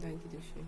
Danki Dushi.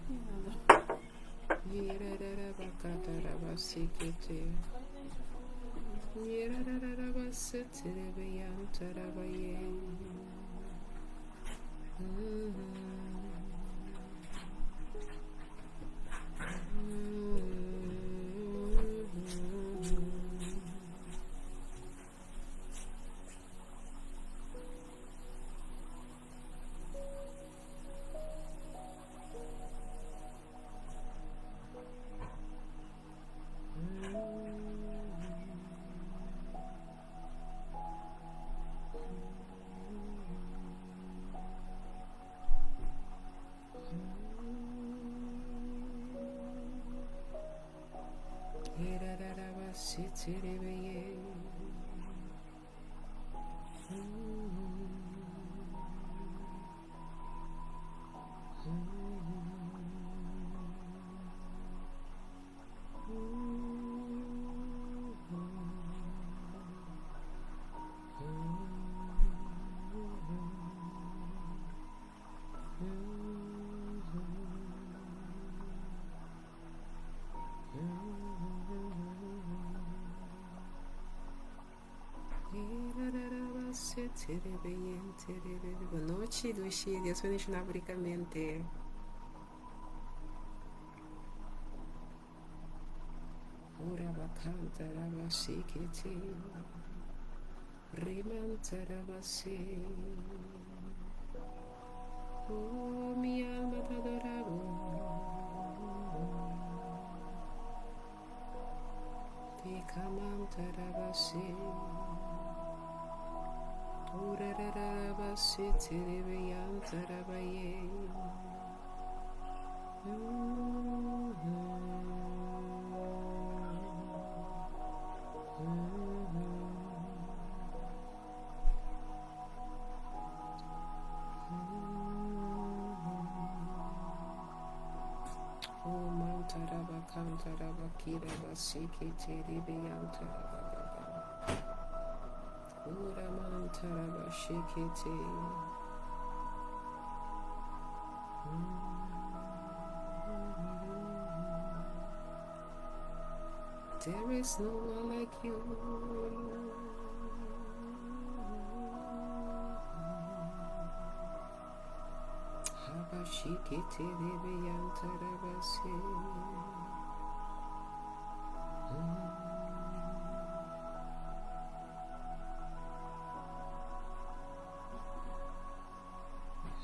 Bon nochi Dushi, Dios bendiciona bo ricamente. Oh, mi alma ta adora bo. There is no one like you.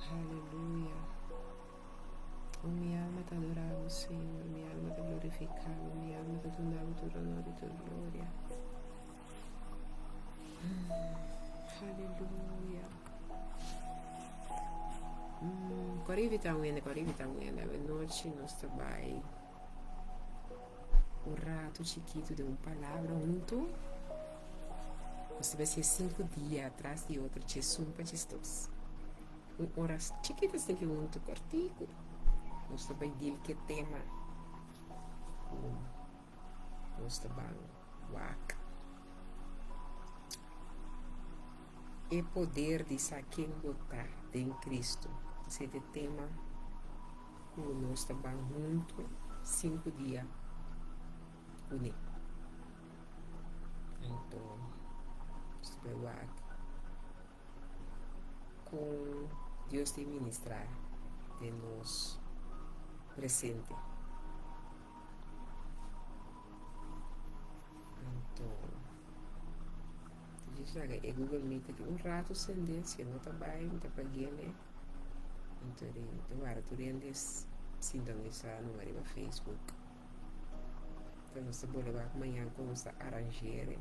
Hallelujah. Oh, mi alma ta adora bo, Señor. Mi alma ta glorifica bo. Mi alma ta duna bo tur honor y tur gloria. Hallelujah. Kor invita un hende, kor invita un hende. Awenochi nos ta bai un rato chikitu den un palabra huntu. Nos ta bai hasié sinku dia tras di otro, djesun pa djesdos. Un ora chikitu asina ki huntu, kòrtiku. Nos ta bai deal ku e tema ku nos ta ban wak. E poder di sa ken bo ta den Cristo. Esei ta e tema ku nos ta ban huntu sinku dia kuné. Anto nos ta bai wak kon Dios ta ministrá den nos presente. Anto djis laga e Google Meet aki un rato sende, si e no ta bai mi ta pag'el e. Anto mi ta wara tur hende sintonisa numa riba Facebook. Enton nos ta bole wak mañan kon nos ta aranj'e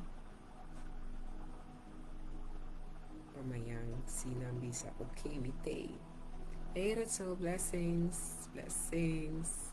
pa mañan si nan bisa ok mi t'ei. Hey Rachel, blessings, blessings.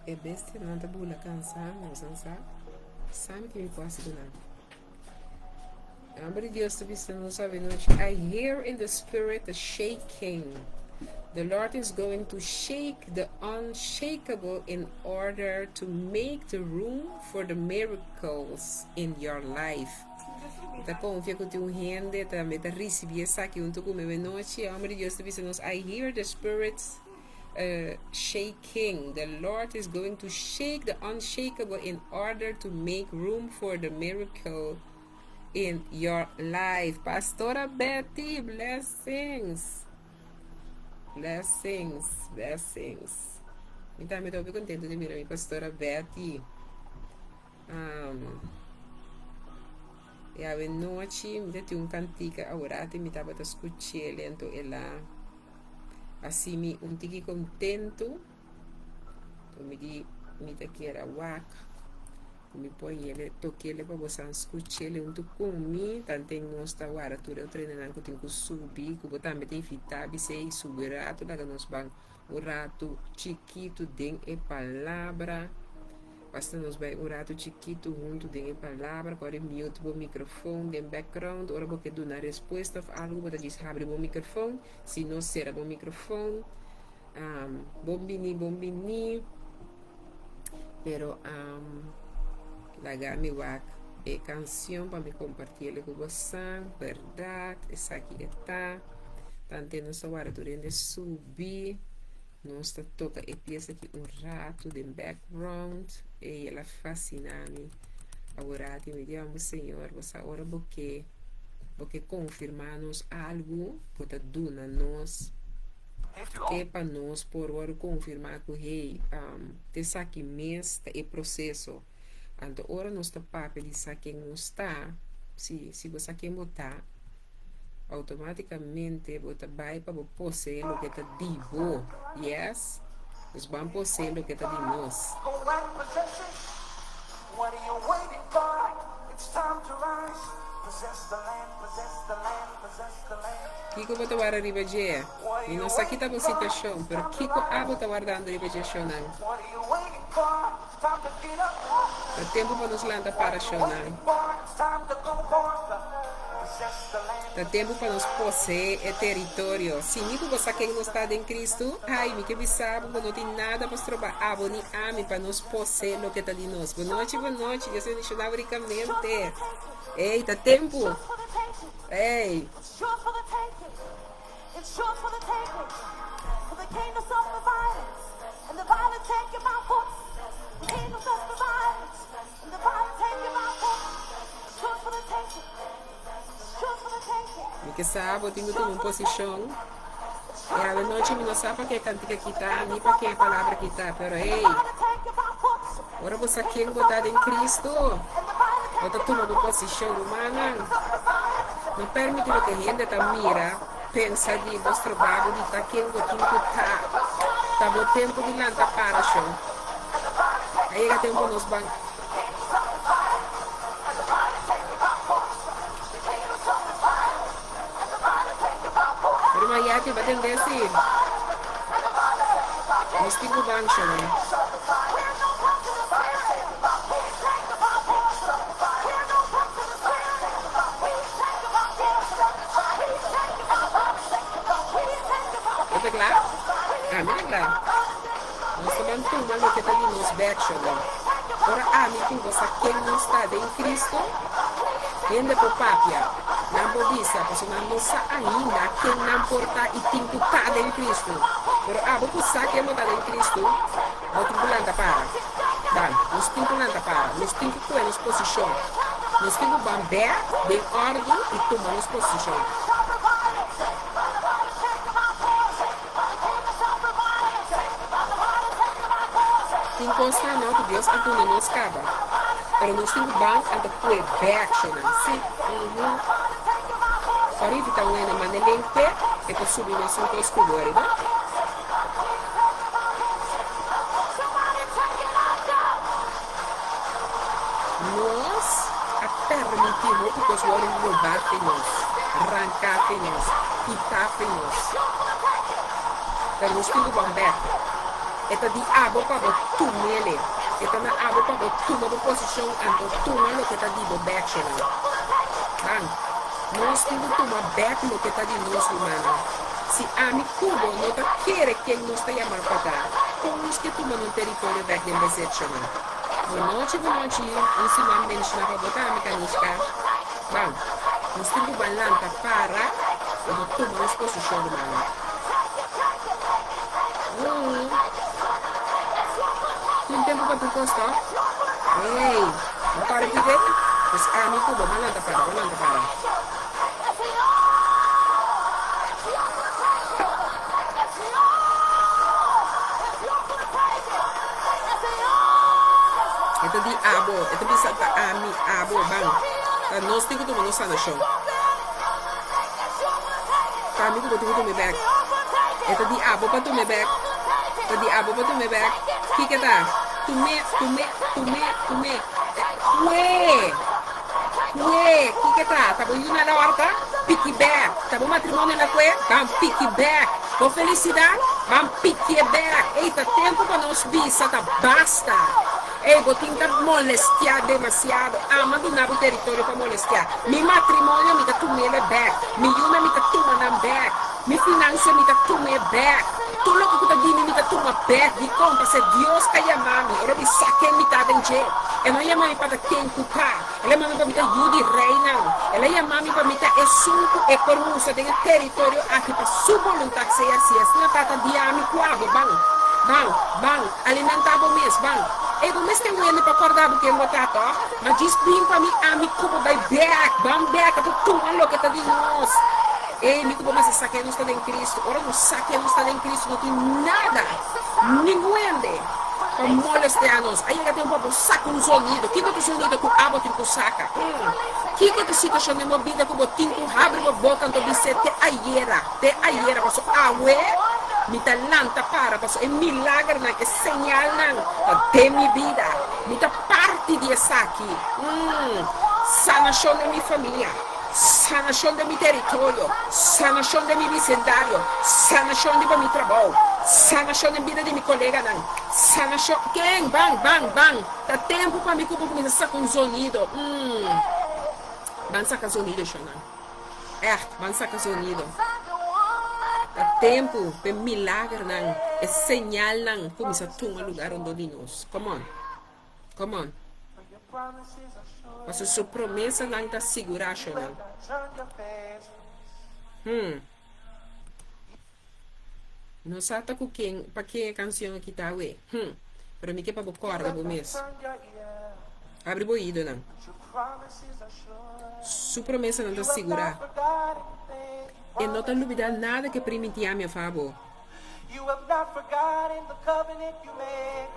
E bestianan ta bula kansá, nos nan sa sa mi ke mi por hasi ku nan. Nomber di Dios ta bisa nos avenochi, I hear in the spirit a shaking. The Lord is going to shake the unshakable in order to make the room for the miracles in your life. Mi ta konfia ku tin un hende tambe ta risibí esaki huntu ku mi avenochi. Homber di Dios ta bisa nos, I hear the spirit shaking. The Lord is going to shake the unshakable in order to make room for the miracle in your life. Pastora Betty, blessings. Blessings, blessings. Mi tambe ta hopi contento di mira mi pastora Betty. Um, e awe nochi mi ta tin un cantica awor mi tabata scuchele anto el a Hasi mi un tiki kontentu, ku mi di mi ta kier a wak, ku mi por yele tokele pa bosan skuchele huntu ku mi, tanten nos ta wara tur e otro hendenan ku tin ku subi, ku bo tambe ta invitá bisei subi ratu laga nos ban un ratu chikitu den e palabra. Basta nos bai un ratu chikitu huntu den e palabra, kòrda mute bo mikrofon den background ora bo ke duna respuesta òf algu bo ta djis habri bo mikrofon, si no sera bo mikrofon. Bon bini, bon bini, pero laga mi wak e kanshon pa mi kompartiel ku bosan, bèrdat esaki e ta, tante nos ta wara tur hende subi. Nos ta toka e piesa aki un ratu den background. Ey, el a fasina mi. Aworati mi di amo Señor, bo sa ora bo ke, bo ke konfirmá nos algu, bo ta duna nos te pa nos por wòrdu konfirmá ku hey, te esaki mes ta e proseso. Anto ora nos ta papia di sa ken nos ta, si, si bo sa ken bo ta, Automaticamente bo ta bai pa bo posee loke ta di bo. Yes. Nos ban posee loke ta di nos. Kiko bo ta warda riba dje? Mi no sa ki ta bo situacion, pero kiko abo ta wardando riba dje, shownan? Ta tempu pa nos lanta para shownan. Ta tempu pa nos poseé e teritorio. Si mi ku bo sa ken nos ta den Kristu, ai, mi ke bisa bo ku no tin nada pa stroba abo ni ami pa nos poseé loke ta di nos. Bonochi, bonochi, Dios bendishoná bo rikamente. Ey, ta tempu! Ey! Mi ke sa bo tin ku tuma un posishon. E awenochi mi no sa pa ke kantika kita ni pa ke palabra kita, pero hey, ora bo sa ken bo ta den Kristu, bo ta tuma bo posishon, rumannan. No permiti loke hende ta mira, pensa di bo stroba bo di ta ken bo tin ku ta. Ta bo tempu di lanta para, shon. A yega tempu nos ban. Ruman Yati ba tende si nos tin ku ban shon. Bo ta kla? Ami ta kla. Nos ta ban tuma loke ta di nos bek, shownan. Ora ami ku bo sa ken nos ta den Cristo, hende por papia, nan por bisa, pasobra nan no sa ainda ken nan por ta i tin ku ta den Cristo. Pero abo ku sa ken bo ta den Cristo, bo tin ku lanta para. Ban, nos tin ku lanta para. Nos tin ku kohe nos posishon. Nos tin ku ban bek den òrdu i tuma nos posishon. Tin kosnan no ku Dios a duna nos kaba, pero nos tin ku ban anta kue bek shonan. Si, uhum. Parivi ta wena, manda e link p'e, e por subi mesun kos ku bo, ariba. Nos a permití hopi kos wòrdu robá fe nos, ranká fe nos, kitá fe nos. Pero nos tin ku ban bèk. E ta di abo pa bo tumele. E ta na abo pa bo tuma bo posishon anto tuma loke ta di bo bèk, shonnan. Ban. Nos tin ku tuma bèk loke ta di nos, rumannan. Si ami ku bo no ta kere ken nos ta yamá pa ta, kon nos ke tuma nun teritorio bèk den bezet, shonnan? Bonochi, bonochi. Un siman bendishoná pa bo tambe, Kanishka. Ban. Nos tin ku ban lanta para anto tuma nos posishon, rumannan. Mm. Tin tempu pa tur kos, tòg? Ey, bo kòrda ki den? Pues ami ku bo, ban lanta para, ban lanta para. E ta di abo, e ta bisa ta ami, abo, ban. Ta nos tin ku tuma nos sanashon. Ta ami ku bo tin ku tuma e bèk. E ta di abo pa tuma e bèk. Ta di abo pa tuma e bèk. Kiko ta? Tum'é, tum'é, tum'é, tum'é. Kue! Kue! Kiko ta? Ta bo yu na la horta? Piki bèk. Ta bo matrimonio la kue? Ban piki bèk. Bo felisidat? Ban piki'é bèk. Ey, ta tempu pa nos bisa ta basta. Ey, bo tin ta molestiá demasiado. Ama duna bo teritorio pa molestiá. Mi matrimonio mi ta tum'el e bèk. Mi yunan mi ta tuma nan bèk. Mi finansia mi ta tum'é bèk. Tur loke ku ta di mi mi ta tuma bèk. Dikon? Pasé Dios a yama mi. Ora mi sa ken mi ta den dje. E no a yama mi pa ta ken ku ta. El a yama mi pa mi ta yu di reinan. El a yama mi pa mi ta esun ku e por usa den e teritorio aki pa su boluntat sea hasi. Asina Tata dia mi ku abo. Ban. Ban. Ban. Alimentá bo mes. Ban. Ey, bo mester wende pa kòrda bo ken bo ta, tòg? Ma djis bin pa mi, ami ku bo bai bèk. Ban bèk, a ta tuma loke ta di nos. Ey, mi ku bo mester sa ken nos ta den Kristu. Ora nos sa ken nos ta den Kristu, no tin nada, ningun hende, pa molestiá nos. A yega tempu pa bo saka un zonido. Kiko ta zonido ku abo tin ku saka? Kiko ta situashon den bo bida ku bo tin ku habri bo boka anto bis'é te ayera, te ayera, paso awe mi ta lanta para, paso e milagernan, e señalnan ta den mi bida. Mi ta parti di esaki. Sanashon den mi famia. Sanashon den mi teritorio, sanashon den mi bisendario, sanashon riba mi trabou, sanashon den bida di mi koleganan, sanashon. Ken? Ban, ban, ban! Ta tempu pa mi ku bo kuminsá saka un zonido. Umm. Ban saka zonido, shonnan. Ègt, ban saka zonido. Ta tempu pa e milagernan, e señalnan kuminsá tuma lugá rondó di nos. Come on. Come on. Pasobra su promesanan ta sigurá shonnan. Hmm. No sa ta ku ken, pa ken e kansion aki ta awe. Hmm. Pero mi ke pa bo kòrda bo mes. Abri bo oídonan. Su promesanan ta sigurá. E no ta lubidá nada ke primintí ami afá bo.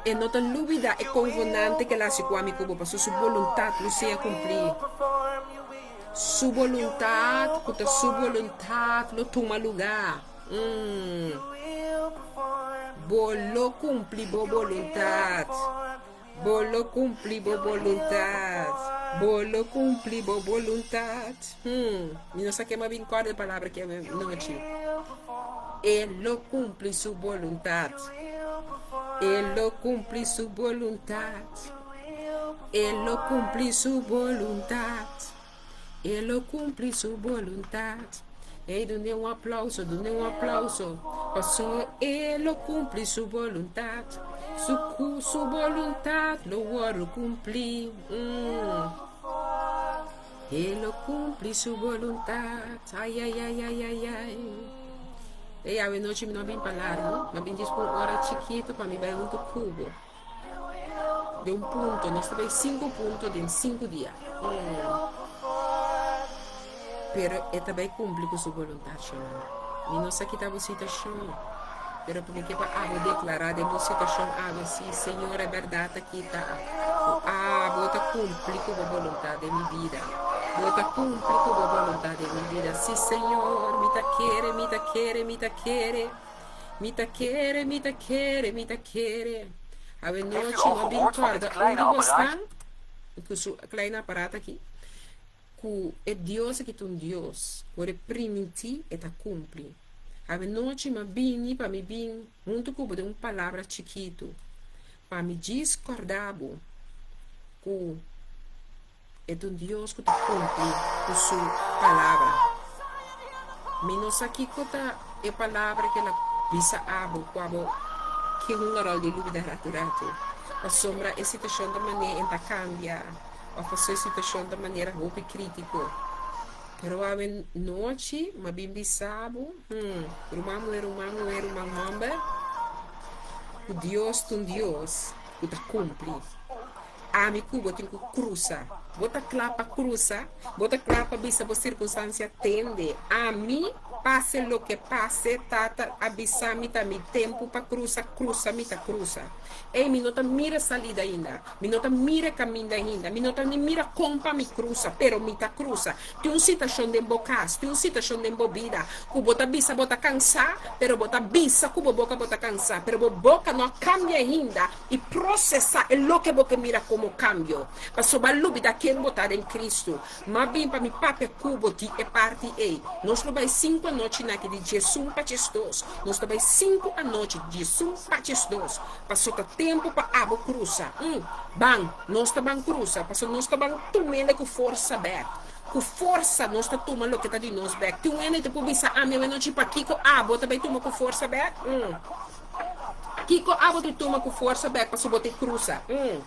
E no ta lubida e konvonante ku el a hasi ku ami ku bo, pasobra su boluntat lo sea kumplí. Su boluntat ku ta su boluntat lo tuma lugá. Mm. Bo lo kumpli bo boluntat. Bo lo kumpli bo boluntat. Bo lo kumpli bo boluntat. Hmm. Mi no sa ke m'a bin kòrda e palabra ki anochi. E lo kumpli su boluntat. E lo kumpli su boluntat. E lo kumpli su boluntat. E lo kumpli su boluntat. Ey, dun'é un aplauso, dun'é un aplauso. Paso e lo kumpli su boluntat. Su, su boluntat lo wòrdu kumplí. Mm. E lo kumpli su boluntat. Ai, ai, ai, ai, ai, ai. Ey, awe nochi mi no a bin pa largu. Mi a bin djis pa un ora chikitu pa mi bai huntu ku bo. Den un punto, nos ta bai sinku punto den sinku dia. Mm. Pero e ta bai kumpli ku su boluntat, shonnan. Mi no sa kita bo situashon, pero pa mi ke pa abo deklará den bo situashon awe si, Señor, e bèrdat ta kita ku abo ta kumpli ku bo boluntat den mi bida. Bo ta kumpli ku bo boluntat den mi bida. Si, Señor, mi ta kere, mi ta kere, mi ta kere. Mi ta kere, mi ta kere, mi ta kere. Awe Heeft u nochi al no a bin gehoord van kòrda dit un kleine di apparaatje? bosnan ku su kleine aparaat aki ku e Dios aki ta un Dios ku ora e primintí e ta kumpli. Awenochi m'a bini pa mi bin huntu ku bo den un palabra chikitu, pa mi djis kòrda bo ku e ta un Dios ku ta kumpli ku su palabra. Mi no sa kiko ta e palabra ku el a bisa abo ku abo ke hunga ròl di lubida ratu ratu, pasobra e situashon ta manera en ta kambia òf pasobra e situashon ta manera hopi krítiko. Pero awe nochi m'a bin bisa bo, hmm, ruman muhé, ruman muhé, ruman hòmber, ku Dios ta un Dios ku ta kumpli. Ami ku bo tin ku krusa. Bo ta kla pa krusa? Bo ta kla pa bisa bo sirkunstansia tende? Ami, pase loke pase, Tata a bisa mi ta mi tempu pa krusa, krusa mi ta krusa. Ey, mi no ta mira salida ainda. Mi no ta mira e kaminda ainda. Mi no ta ni mira kon pa mi krusa, pero mi ta krusa. Tin un situashon den bo kas, tin un situashon den bo bida ku bo ta bisa bo ta kansá, pero bo ta bisa ku bo boka bo ta kansá, pero bo boka no a kambia ainda i prosesá e loke bo ke mira komo kambio. Pasobra lubidá ken bo ta den Kristu. M'a bin pa mi papia ku bo di e parti ei. Nos lo bai sinku anochi na aki di diesun pa diesdos. Nos ta bai sinku anochi, diesun pa diesdos. Paso ta tempu pa abo krusa. Mm. Ban, nos ta ban krusa, paso nos ta ban tum'ele ku forsa bèk. Ku forsa nos ta tuma loke ta di nos bèk. Tin un hende ta por bisa ami awenochi, Pakiko abo ta bai tuma ku forsa bèk? Mm. Kiko abo ta tuma ku forsa bèk paso bo ta krusa? Mm.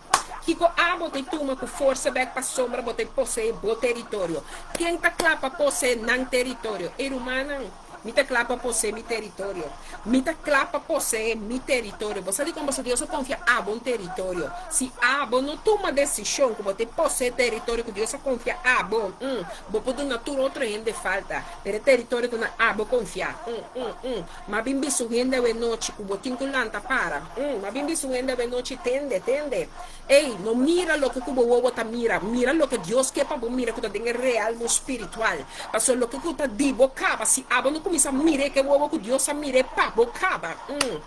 Kiko abo ta tuma ku forsa bèk pasobra bo ta poseé bo teritorio? Ken ta kla pa poseé nan teritorio? E rumannan. Mi ta kla pa poseé mi teritorio. Mi ta kla pa poseé mi teritorio. Bo sa dikon? Pasobra Dios a konfia abo un teritorio. Si abo no tuma desishon ku bo ta poseé teritorio ku Dios a konfia abo, mm, bo por duna tur otro hende falta, pero e teritorio ta na abo konfiá. Mm, mm, mm. M'a bin bisa un hende awenochi ku bo tin ku lanta para. Mm, m'a bin bisa un hende awenochi, tende, tende. Ey, no mira loke ku bo wowo ta mira, mira loke Dios ke pa bo mira ku ta den e realmo spiritual. Pasobra loke ku ta di bo kaba, si abo no kuminsá mir'é ku e wowo ku Dios a mir'é pa bo kaba. Mm.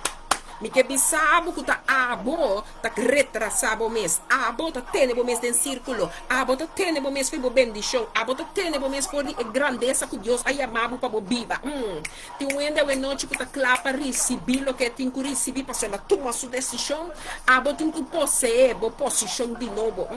Mi ke bisa bo ku ta abo ta retrasá bo mes, abo ta tene bo mes den sírkulo, abo ta tene bo mes for di bo bendishon, abo ta tene bo mes for di e grandesa ku Dios a yama bo pa bo biba. Mm. Tin un hende awenochi ku ta kla pa risibí loke e tin ku risibí pasobra el a tuma su desishon. Abo tin ku poseé bo posishon di nobo.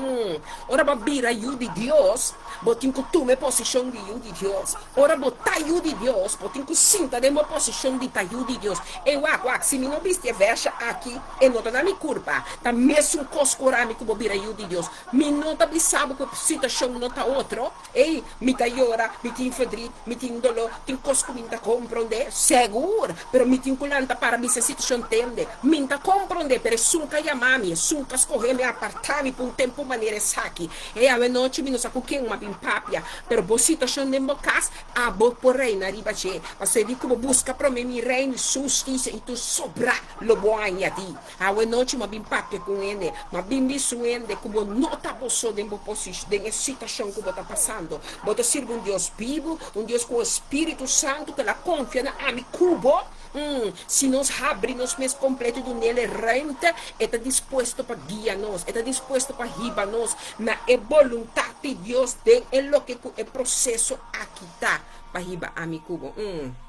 Ora bo a bira yu di Dios, bo tin ku tuma e posishon di yu di Dios. Ora bo ta yu di Dios, bo tin ku sinta den bo posishon di ta yu di Dios. Ey, wak, wak, si mi no bisti e vèrsha aki, e no ta na mi kurpa. Ta mesun kos ku ora ami ku bo bira yu di Dios. Mi no ta bisa bo ku e situashon no ta otro. Ey, mi ta yora, mi tin verdriet, mi tin doló, tin kos ku mi n'ta komprondé, segur, pero mi tin ku lanta para bisa e situashon tende. Mi n'ta komprondé, pero esun ka yama mi, esun ka skohé mi, apartá mi pa un tempu manera esaki. Ey, awenochi mi no sa ku ken m'a bin papia, pero bo situashon den bo kas, abo por reina riba dje. Pasobra di ku bo buska promé mi reino i su hustisia i tur sobrá lo bo añadí. Awe nochi m'a bin papia ku un hende, m'a bin bisa un hende ku bo no ta bo so den bo posishon, den e situashon ku bo ta pasando. Bo ta sirbi un Dios bibu, un Dios ku un Spiritu Santu ku el a konfia na ami ku bo. Mm, si nos habri nos mes kompleto i dun'el e ruimte, e ta dispuesto pa guia nos, e ta dispuesto pa hiba nos na e boluntat di Dios den e loke ku e proseso aki ta pa hiba ami ku bo. Mm.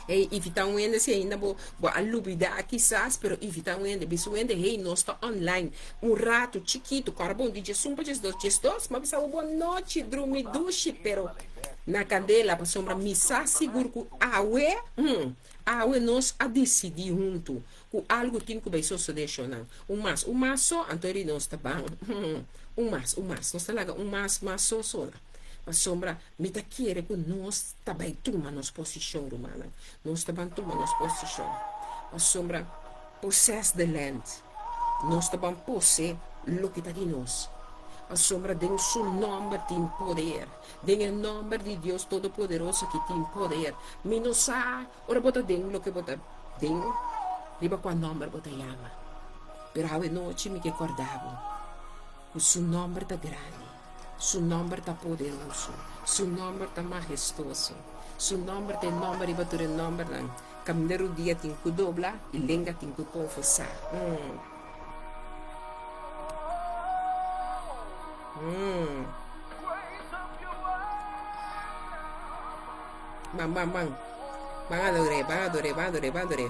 Hey, invita un hende si ainda bo bo a lubida kisas, pero invita un hende. Bisa un hende, hey, nos ta online un rato chikitu, kòrda bon di diesun pa diesdos, diesdos, m'a bisa bo bon nochi, drumi dushi, pero na kandela, pasobra mi sa sigur ku awe, hmm, awe nos a disidí huntu ku algu tin ku bai sosodé, shonnan. Un mas, un mas so, anto eri nos ta ban, hmm, un mas, un mas, nos ta laga un mas, mas so sona, pasobra Mi ta kere ku nos ta bai tuma nos posishon, rumannan. Nos ta ban tuma nos posishon. Pasobra possess the land. Nos ta ban posee loke ta di nos. Pasobra den su nòmber tin poder. Den e nòmber di Dios Todopoderoso aki tin poder. Mi no sa ora bo ta den loke bo ta den, riba kua nòmber bo ta yama. Pero awe nochi mi ke kòrda bo ku su nòmber ta grandi. Su nòmber ta poderoso. Su nòmber ta mahestoso. Su nòmber ta e nòmber riba tur e nòmbernan. Kaminda rudia tin ku dobla i lenga tin ku konfesá. Mm. Mm. Ban, ban, ban. Ban ador'é, ban ador'é, ban ador'é, ban ador'é.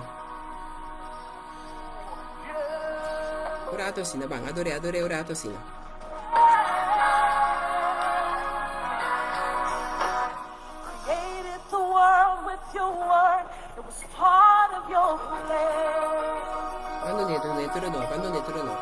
Un rato asina, ban ador'é, ador'é un rato asina. Ban dun'é, dun'é tur honor, ban dun'é tur honor.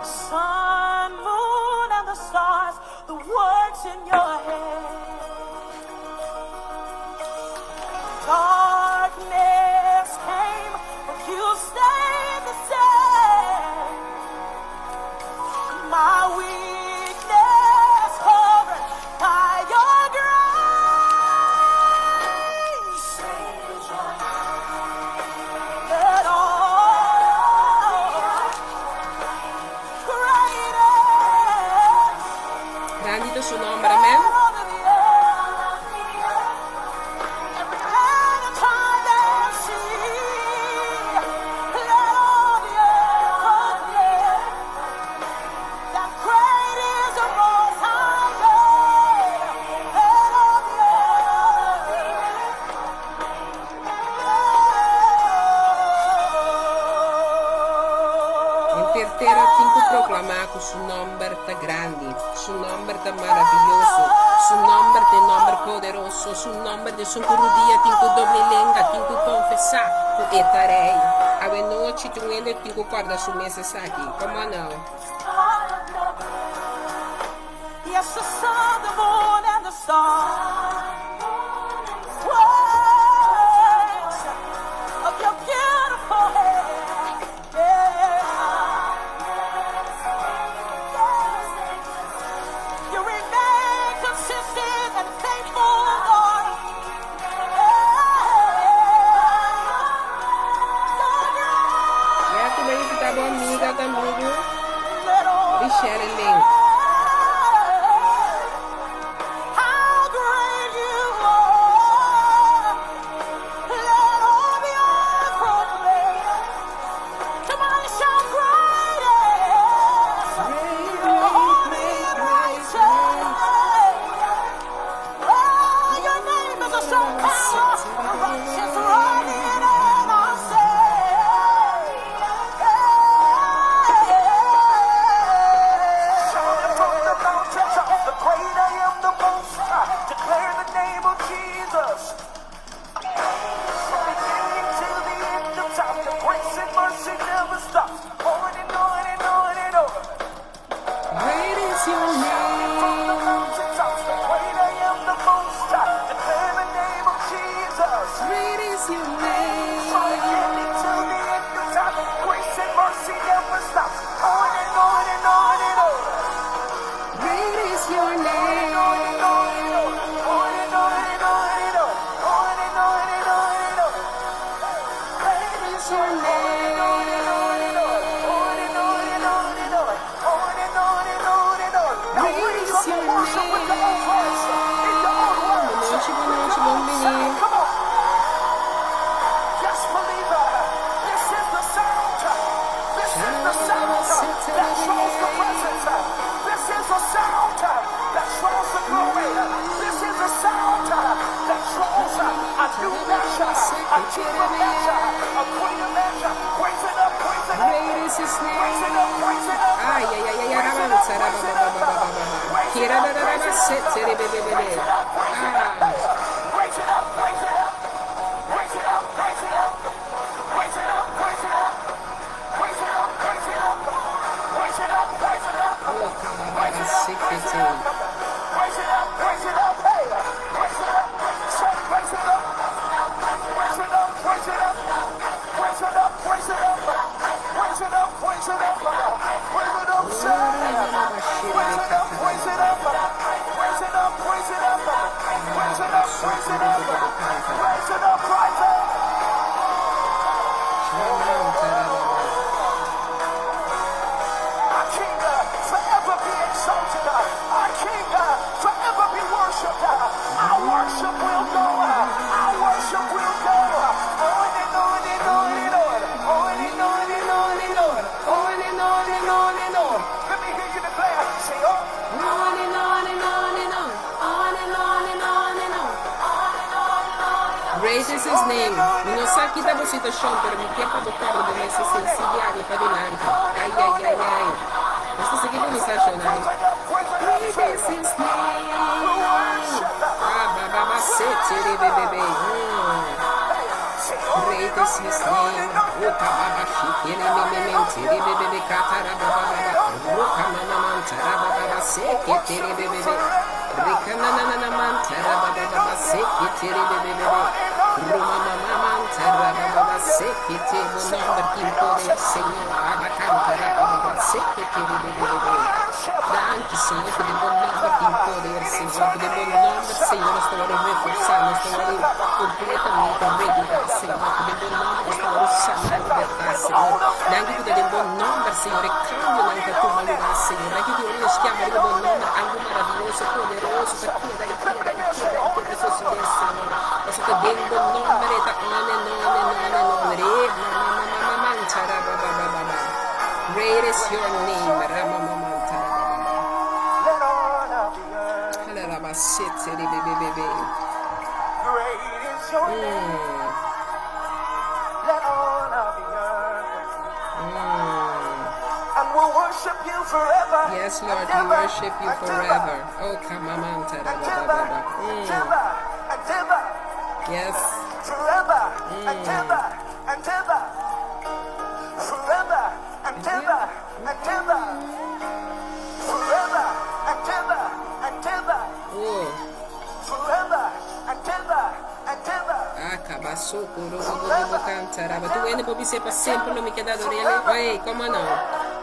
Grandi ta su nomber, amen. Henter tera tin ku proklamá ku su nòmber ta grandi, su nòmber ta maravioso, su nòmber ta e nòmber poderoso, su nòmber ta esun ku rudia tin ku doble lenga, tin ku konfesá ku e ta Rei. Awenochi tur hende tin ku kòrda su mes esaki. Come on now. Ya ku bo invitá bo amiga òf amigu, Richelle e link. Great is your name. Great is your name. Great is your name. Great is your name. Great is your name. Bon nochi, bon nochi, bon bini. Great is his name. Ay, ay, ay, ay, arabanza, rababababababa. Kira da da da ba se te re be be be be. Ah. Oh, kabababa se ke te. On and on and on and on. On and on and on and on. On and on and on and on. Great is his name. Mi no sa. ki ta bo situashon, pero mi ke pa bo kòrda bo mes esei, sigui awe padilanti. Ai, ai, ai, ai. Nos ta sigui kuminsá shona. Great is his name. Ah, ba, ba, ba, se, tere, be, be, be. Great is his name. Oka, ba, ba, shi, kere, me, me, me, tere, be, be, be, ka, ta, ra, ba, ba, ba, ba. Roka, ma, ma, man, ta, ra, ba, ba, ba, se, ke, tere, be, be, be. Rika, na, na, na, na, man, ta, ra, ba, ba, ba, ba, se, ke, tere, be, be, be, be. Ruma, ma, ma, man, ta, ra, ba, ba, ba, se, ke, te. Bo nomber tin poder, Señor. Aba, kanta, ra, ba, ba, ba, se, ke, tere, be, be, be, be. Danki, Señor, ku den bo nomber tin poder, Señor. Ku den bo nomber, Señor, nos ta wòrdu reforsá, nos ta wòrdu kompletamente revirá, Señor. Ku den bo nomber nos ta wòrdu saná, libertá, Señor. Danki ku ta den bo nomber, Señor, e kambionan ta tuma lugá, Señor. Danki ku ora nos yama riba bo nomber, algu maravioso, poderoso ta keda i keda i keda i keda sosodé, Señor. Pasobra ta den bo nomber e ta on and on and on and on. Re, ma, ma, ma, ma, ma, mancha, ra, ba, ba, ba, ba, ba. Great is your name. Ra, ma, ma, manta, ra, ba, ba, ba. Hala, ra, ba, sete, re, be, be, be, be. Mm. Mm. Yes, Lord, we worship you forever. Oh, kamamanta, ra, ba, ba, ba, ba. Mm. Yes. Oh. Akabasoko, robo, bo, bo, bo, kanta, raba. Tur hende por bis'é pa semper lo mi keda ador'El. Ey, komo no?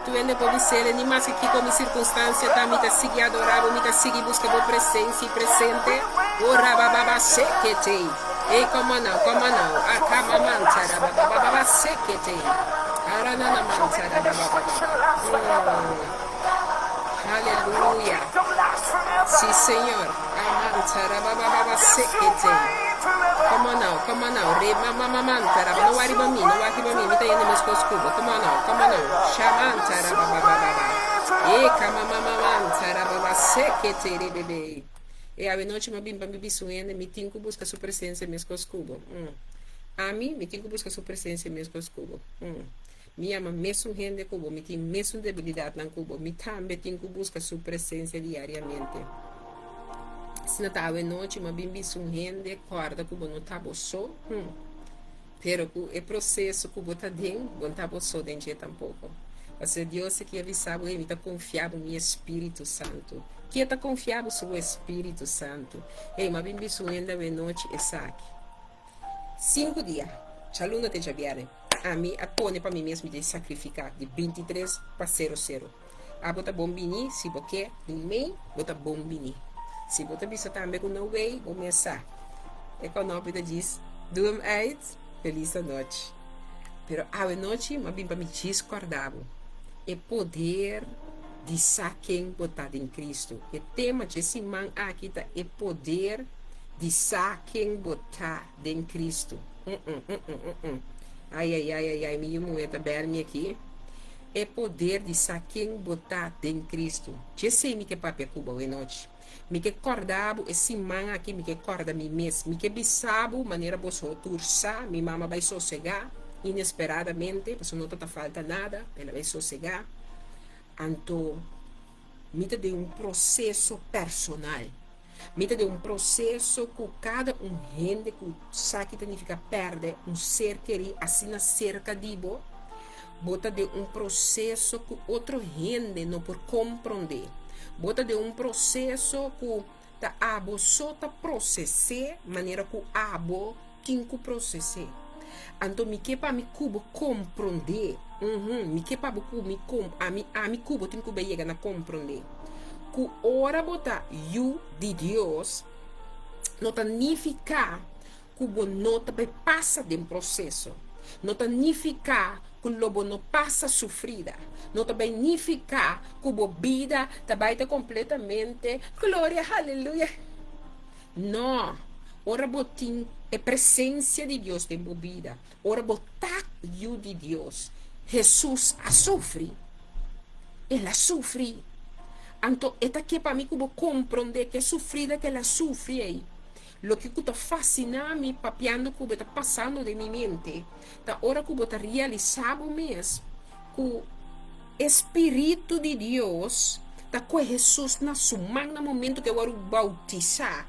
Tur hende por bis'El, ni maske kiko mi sirkunstansia ta, mi ta sigui adorá bo, mi ta sigui buska bo presensia i presente. Oh, raba, ba, ba, sekete. Ey, komo no, komo no? Akamamanta, raba, ba, ba, ba, ba, sekete. Arananamanta, raba, ba, ba, ba, ba. Haleluya. Sí, Señor. Amanta, raba, ba, ba, ba, sekete. Come on now, come on now. Re, ma, ma, ma, manta, raba. No wak riba mi, no wak riba mi. Mi ta yendo meskos ku bo. Come on now, come on now. Shamanta, raba, ba, ba, ba, ba. E, kama, ma, ma, manta, raba, ba, sekete, re, be, be. E awe nochi m'a bin pa mi bisa un hende, mi tin ku buska su presensia meskos ku bo. Mm. Ami, mi tin ku buska su presensia meskos ku bo. Mm. Mi yama mesun hende ku bo, mi tin mesun debilidatnan ku bo, mi tambe tin ku buska su presensia diariamente. Asina ta awe nochi m'a bin bisa un hende, kòrda ku bo no ta bo so, hmm, pero ku e proseso ku bo ta den, bo no ta bo so den dje tampoko. Pasobra Dios aki a bisa bo, Ey, mi ta konfia bo mi Espíritu Santu. Ke ta konfia bo su Espíritu Santu? Ey, m'a bin bisa un hende awe nochi esaki. Sinku dia, djaluna te djabièrnè, ami a pone pa mi mes mi ta sakrifiká di bintitres pa sero sero. Abo ta bon bini, si bo ke, dun mei, bo ta bon bini. Si bo ta bisa tambe ku no wei, bo mes sa. E kònòpi ta djis, Doe hem uit, felis anochi. Pero awe nochi m'a bin pa mi djis kòrda bo e poder di sa ken bo ta den Kristu. E tema dje siman aki ta e poder di sa ken bo ta den Kristu. Mm-mm-mm-mm-mm. Ai, ai, ai, ai, ai, mi yu muhé ta bèl mi aki. E poder di sa ken bo ta den Kristu. Djesei mi ke papia ku bo awenochi. Mi ke kòrda bo e siman aki, mi ke kòrda mi mes. Mi ke bisa bo manera boso tur sa, mi mama bai sosegá inesperadamente, pasobra no ta ta falta nada, el a bai sosegá. Anto mi ta den un proseso personal. Mi ta den un proseso ku kada un hende ku sa ki ta nifiká pèrdè un ser kerí asina serka di bo, bo ta den un proseso ku otro hende no por komprondé. Bo ta den un proseso ku ta abo so ta proses'é manera ku abo tin ku proses'é. Anto mi ke pa mi ku bo komprondé, uhum, mi ke pa bo ku mi kom, ami, ami ku bo tin ku bai yega na komprondé ku ora bo ta yu di Dios no ta nifiká ku bo no ta bai pasa den proseso, no ta nifiká ku lo bo no pasa sufrida, no ta bai nifiká ku bo bida ta bai ta kompletamente gloria haleluya. No! Ora bo tin e presencia di Dios den bo bida, ora bo ta yu di Dios, Hesus a sufri. El a sufri. Anto e ta ke pa mi ku bo komprondé ku e sufrida ku el a sufri ei. Loke ku ta fasiná mi papiando ku bo ta pasando den mi mente ta ora ku bo ta realisá bo mes ku e spiritu di Dios ta kue Hesus na su man na momento ku e wòrdu boutisá.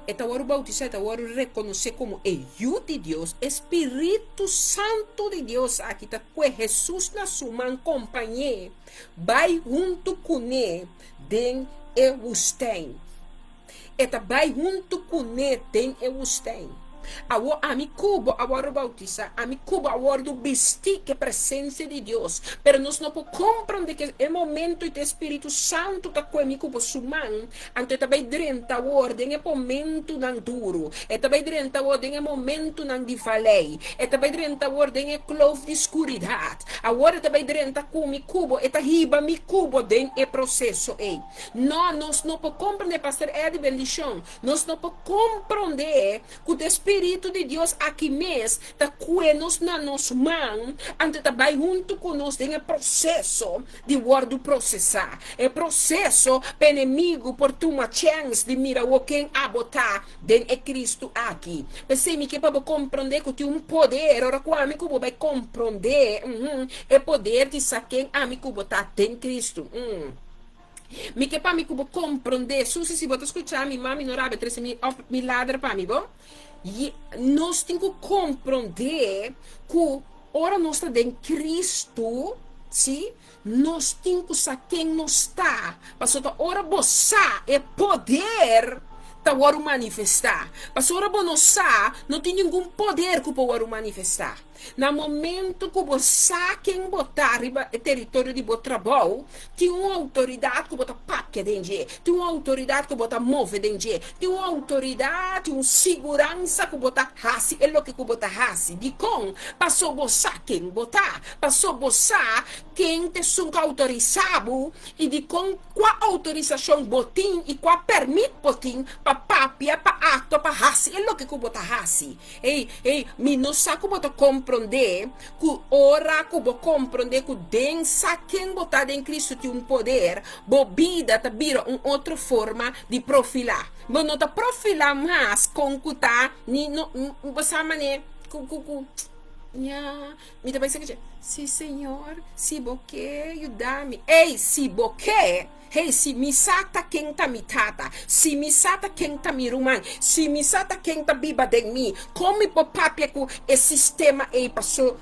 E ta wòrdu boutisá, e ta wòrdu rekonosé komo e Yu di Dios. E spiritu santu di Dios aki ta kue Hesus na su man kompañ'é bai huntu kuné den e wustèin. E ta bai huntu kuné den e wustèin. Awor ami ku bo a wòrdu boutisá, ami ku bo a wòrdu bistí ku e presensia di Dios, pero nos no por komprondé ku e momento ei ta e Spiritu Santu ta kue mi ku bo su man, anto e ta bai drenta awor den e momentunan duru, e ta bai drenta awor den e momentunan di valei, e ta bai drenta awor den e klof di skuridat, awor e ta bai drenta ku mi ku bo, e ta hiba mi ku bo den e proseso ei. No, nos no por komprondé, Pastor Eddie, bendishon. Nos no por komprondé ku ta e Spiritu di Dios aki mes ta kue nos na nos man, anto ta bai huntu ku nos den e proseso di wòrdu prosesá, e proseso pa enemigu por tuma chèns di mira wou ken abo ta den e Kristu aki. P'esei mi ke pa bo komprondé ku tin un poder, ora ku ami ku bo bai komprondé, e poder di sa ken ami ku bo ta den Kristu. Mi ke pa mi ku bo komprondé. Susi, si bo ta skucha mi, mami no rabia trese mi òf mi ladra pa mi, bo? Nos tin ku komprondé ku ora nos ta den Kristu, si, nos tin ku sa ken nos ta. Pasobra ta ora bo sa, e poder ta wòrdu manifestá. Pasobra ora bo no sa, no tin ningun poder ku por wòrdu manifestá. Na momento ku bo sa ken bo ta riba e teritorio di bo trabou, tin un outoridat ku bo ta papia den dje, tin un outoridat ku bo ta move den dje, tin un outoridat, tin un siguransa ku bo ta hasi e loke ku bo ta hasi. Dikon? Paso bo sa ken bo ta, paso bo sa ken ta esun ku a outorisá bo i dikon kua outorisashon bo tin i kua pèrmit bo tin pa papia, pa aktua, pa hasi e loke ku bo ta hasi. Hey, hey, mi no sa ku bo ta komprondé ku ora ku bo komprondé ku den sa ken bo ta den Kristu tin un poder, bo bida ta bira un otro forma di profilá. Bo no ta profilá mas kon ku ta ni no, bo sa manera ku, ku, ku, ya, mi ta pensa kichi, si Señor, si bo ke yuda mi. Ey, si bo ke! Hey, si mi sa ta ken ta mi tata, si mi sa ta ken ta mi ruman, si mi sa ta ken ta biba den mi, kon mi por papia ku e sistema ei? Paso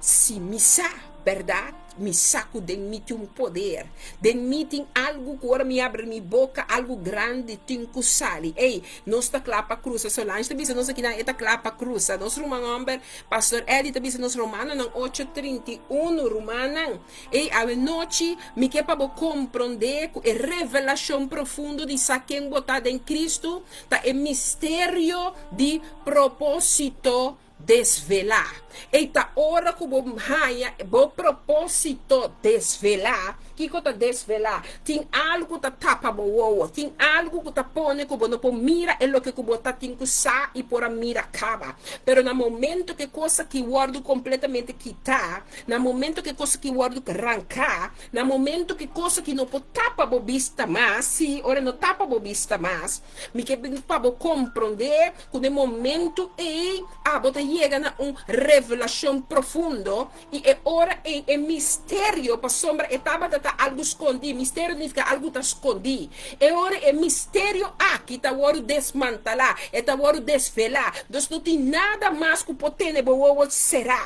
si mi sa, bèrdat? Mi sa ku den mi tin un poder, den mi tin algu ku ora mi abri mi boka, algu grandi tin ku sali. Ey, nos ta kla pa krusa. Solange ta bisa nos akinan e ta kla pa krusa. Nos ruman hòmber, Pastor Eddie ta bisa nos Romanonan ocho 31, Rumannan, Ei, awe nochi, mi ke pa bo komprondé ku e revelashon profundo di sa ken bo ta den Kristu ta e misterio di propósito desvelá. Ei ta ora ku bo haña bo propósito desvelá. Kiko ta desvelá? Tin algu ku ta tapa bo wowo. Tin algu ku ta pone ku bo no por mira e loke ku bo ta tin ku sa i por a mira kaba. Pero na momento ku e kos aki wòrdu kompletamente kitá, Na momento ku e kos aki wòrdu ranká, na momento ku e kos aki no por tapa bo bista mas, sí, ora e no tapa bo bista mas, mi ke bin pa bo komprondé ku den momento ei abo ta yega na un revelashon profundo, i e ora ei e misterio, pasobra e tabata ta algu skondí, misterio ta nifiká algu ta skondí, e ora e misterio aki ta wòrdu desmantalá, e ta wòrdu desvelá, dus no tin nada mas ku por tene bo wowo será.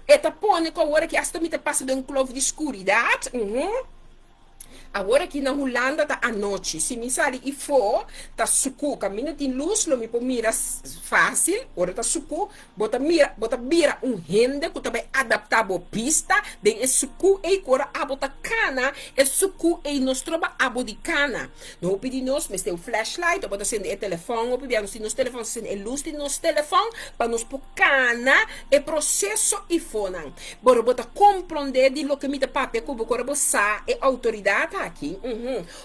E ta pone ku awor aki asta mi ta pasa den un klof di skuridat. Awor aki na Hulanda ta anochi. Si mi sali ifó, ta sukú. Kaminda tin lus lo mi por mira fásil. Ora ta sukú, bo ta mira, bo ta bira un hende ku ta bai adaptá bo bista den e sukú ei ku ora abo ta kana, e sukú ei no stroba abo di kana. No hopi di nos mester un flashlight abo ta sende e telefòn. Hopi bia nos tin nos telefòn, nos ta sende e lus di nos telefòn pa nos por Kana e proseso ifonan. Boro bo ta komprondé di loke mi ta papia ku bo ku ora bo sa e outoridat Ata aki,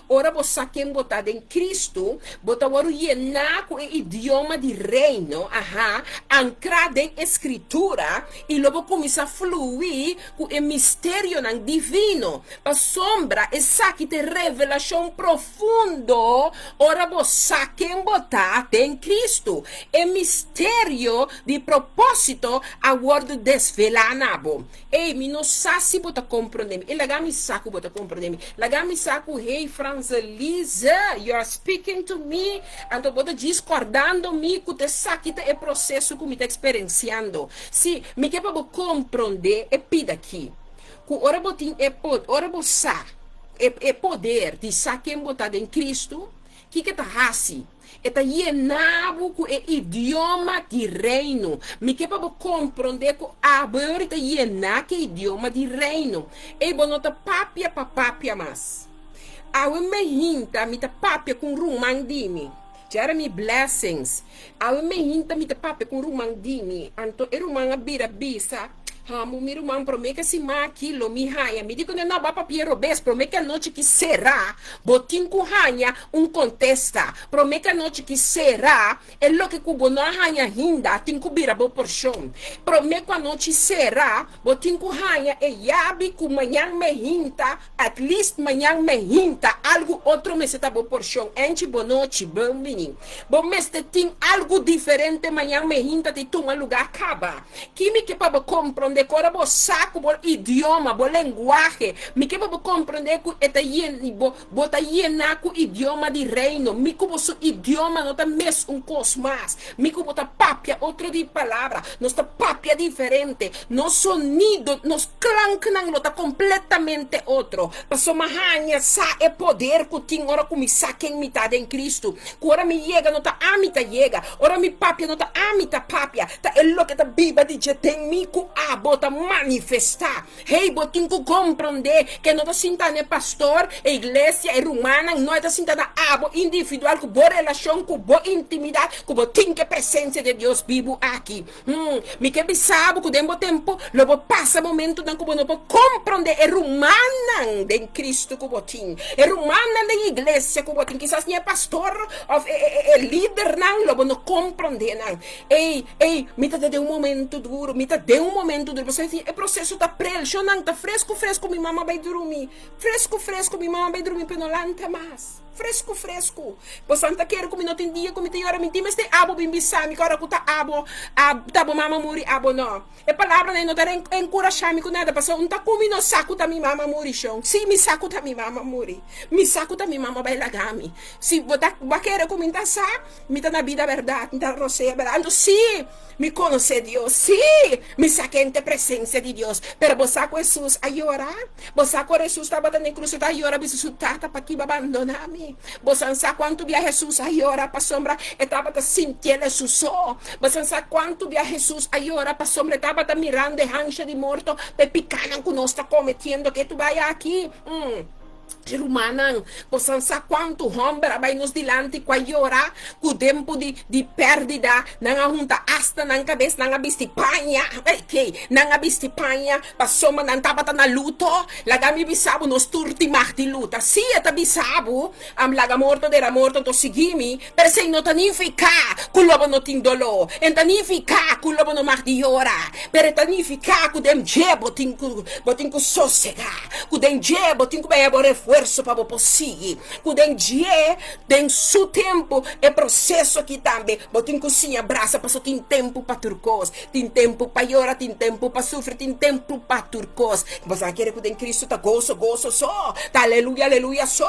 ora bo sa ken bo ta den Kristu, bo ta wòrdu yená ku e idioma di Reino, aha, ankrá den e Skritura, i lo bo kuminsá fluí ku e misterionan divino. Pasobra esaki ta e revelashon profundo ora bo sa ken bo ta den Kristu. E misterio di propósito a wòrdu desvelá na bo. Ey, mi no sa si bo ta comprende mi. Ey, laga mi sa cu bo ta comprende mi. Laga mi sa cu, hey, Franzelize, you are speaking to me. Anto bo ta djis cordando mi cu ta esaki ta e proceso cu mi ta experienciando. Si, mi ke pa bo comprende e pida aki. Cu ora bo tin e pod, ora bo sa e, e poder di sa ken bo ta den Cristo, kiko ta haci? E ta yena bo ku e idioma di Reino. Mi ke pa bo komprondé ku abo e ora ta yená ku e idioma di Reino. Ei bo no ta papia pa papia mas. Awe mehinta mi ta papia ku un ruman di mi. Jeremy Blessings. Awe mehinta mi ta papia ku un ruman di mi. Anto e ruman a bira bisa, Hamu mi ruman, promé ke siman aki lo mi haña. Mi di ku ne, No, bo a papia robes. Promé ke anochi ki será, bo tin ku haña un kontesta. Promé ke anochi ki será, e loke ku bo no a haña ainda tin ku bira bo porshon. Promé ku anochi será, bo tin ku haña e yabi ku mañan mehinta, at least mañan mehinta, algu otro mester ta bo porshon. Enchi bonochi, bon bini. Bo mester tin algu diferente mañan mehinta di tuma lugá kaba. Ki mi ke pa bo komprondé ku ora bo sa ku bo idioma, bo lenguahe, mi ke pa bo komprondé ku e ta yen, bo, bo ta yená ku idioma di Reino. Mi ku bo su idioma no ta mes un kos mas. Mi ku bo ta papia otro di palabra. Nos ta papia diferente. Nos sonido, nos klanknan lo ta kompletamente otro. Pasobra mi a haña sa e poder ku tin ora ku mi sa ken mi ta den Kristu. Ku ora mi yega no ta ami ta yega, ora mi papia no ta ami ta papia, ta e loke ta biba di dje den mi ku abo ta manifestá. Hey, bo tin ku komprondé ke no ta sinta na e pastor, e iglesia, e rumannan, no, e ta sinta na abo individual ku bo relashon, ku bo intimidat, ku bo tin ku e presensia di e Dios bibu aki. Hmm, mi ke bisa bo ku den bo tempu lo bo pasa momentunan ku bo no por komprondé e rumannan den Kristu ku bo tin, e rumannan den iglesia ku bo tin. Kisas ni e pastor òf e, e, e lidernan lo bo no komprondé nan. Ey, ey, mi ta den un momentu duru, mi ta den un momentu duru. Pasobra e proseso ta prel, shonnan ta fresku fresku mi mama bai drumi, fresku fresku mi mama bai drumi pero no lanta mas. Fresku fresku. Bosan ta kere ku mi no tin dia ku mi ta yora? Mi tin mester abo bin bisa mi ku ora ku ta abo ta bo mama muri abo no. E palabranan ei no ta enkurashá mi ku nada pasobra un ta ku mi no sa ku ta mi mama muri shon. Si mi sa ku ta mi mama muri. Mi sa ku ta mi mama bai laga mi. Si bo ta bo a kere ku mi ta sa mi ta na bida bèrdat mi ta rosea bèrdat. Anto si mi konosé Dios. Si mi sa ken ta e presensia di Dios. Pero bo sa ku Hesus a yora? Bo sa ku ora Hesus tabata na e krus e ta yora bisa su Tata, Pakiba bandoná mi? Bo san sa kuantu bia Hesus a yora pasobra e tabata sintiel e su so? Bo san sa kuantu bia Hesus a yora pasobra e tabata mirando e hansha di morto pa e pikanan ku nos ta kometiendo ke tu bai aki? Rumannan, bo san sa kuantu hòmber a bai nos dilanti ku a yora ku tempu di di pèrdida nan a hunta asta nan kabes, nan a bisti paña, okay, nan a bisti paña pasobra nan tabata na luto. Laga mi bisa bo, nos tur tin mag di luta. Sí, e ta bisa bo, laga morto dera morto, anto sigui mi, pero esei no ta nifiká ku lo bo no tin doló, e ta nifiká ku lo bo no mag di yora, pero e ta nifiká ku den dje bo tin ku bo tin ku sosegá, ku den dje bo tin ku bai bo refuerso pa bo por sigui, ku den dje, den su tempu, e proseso aki tambe bo tin ku siña brasa pasobra tin tempu pa tur kos, tin tempu pa yora, tin tempu pa sufri, tin tempu pa tur kos. Bo sa kere ku den Kristu ta goso, goso so, ta aleluya, aleluya so?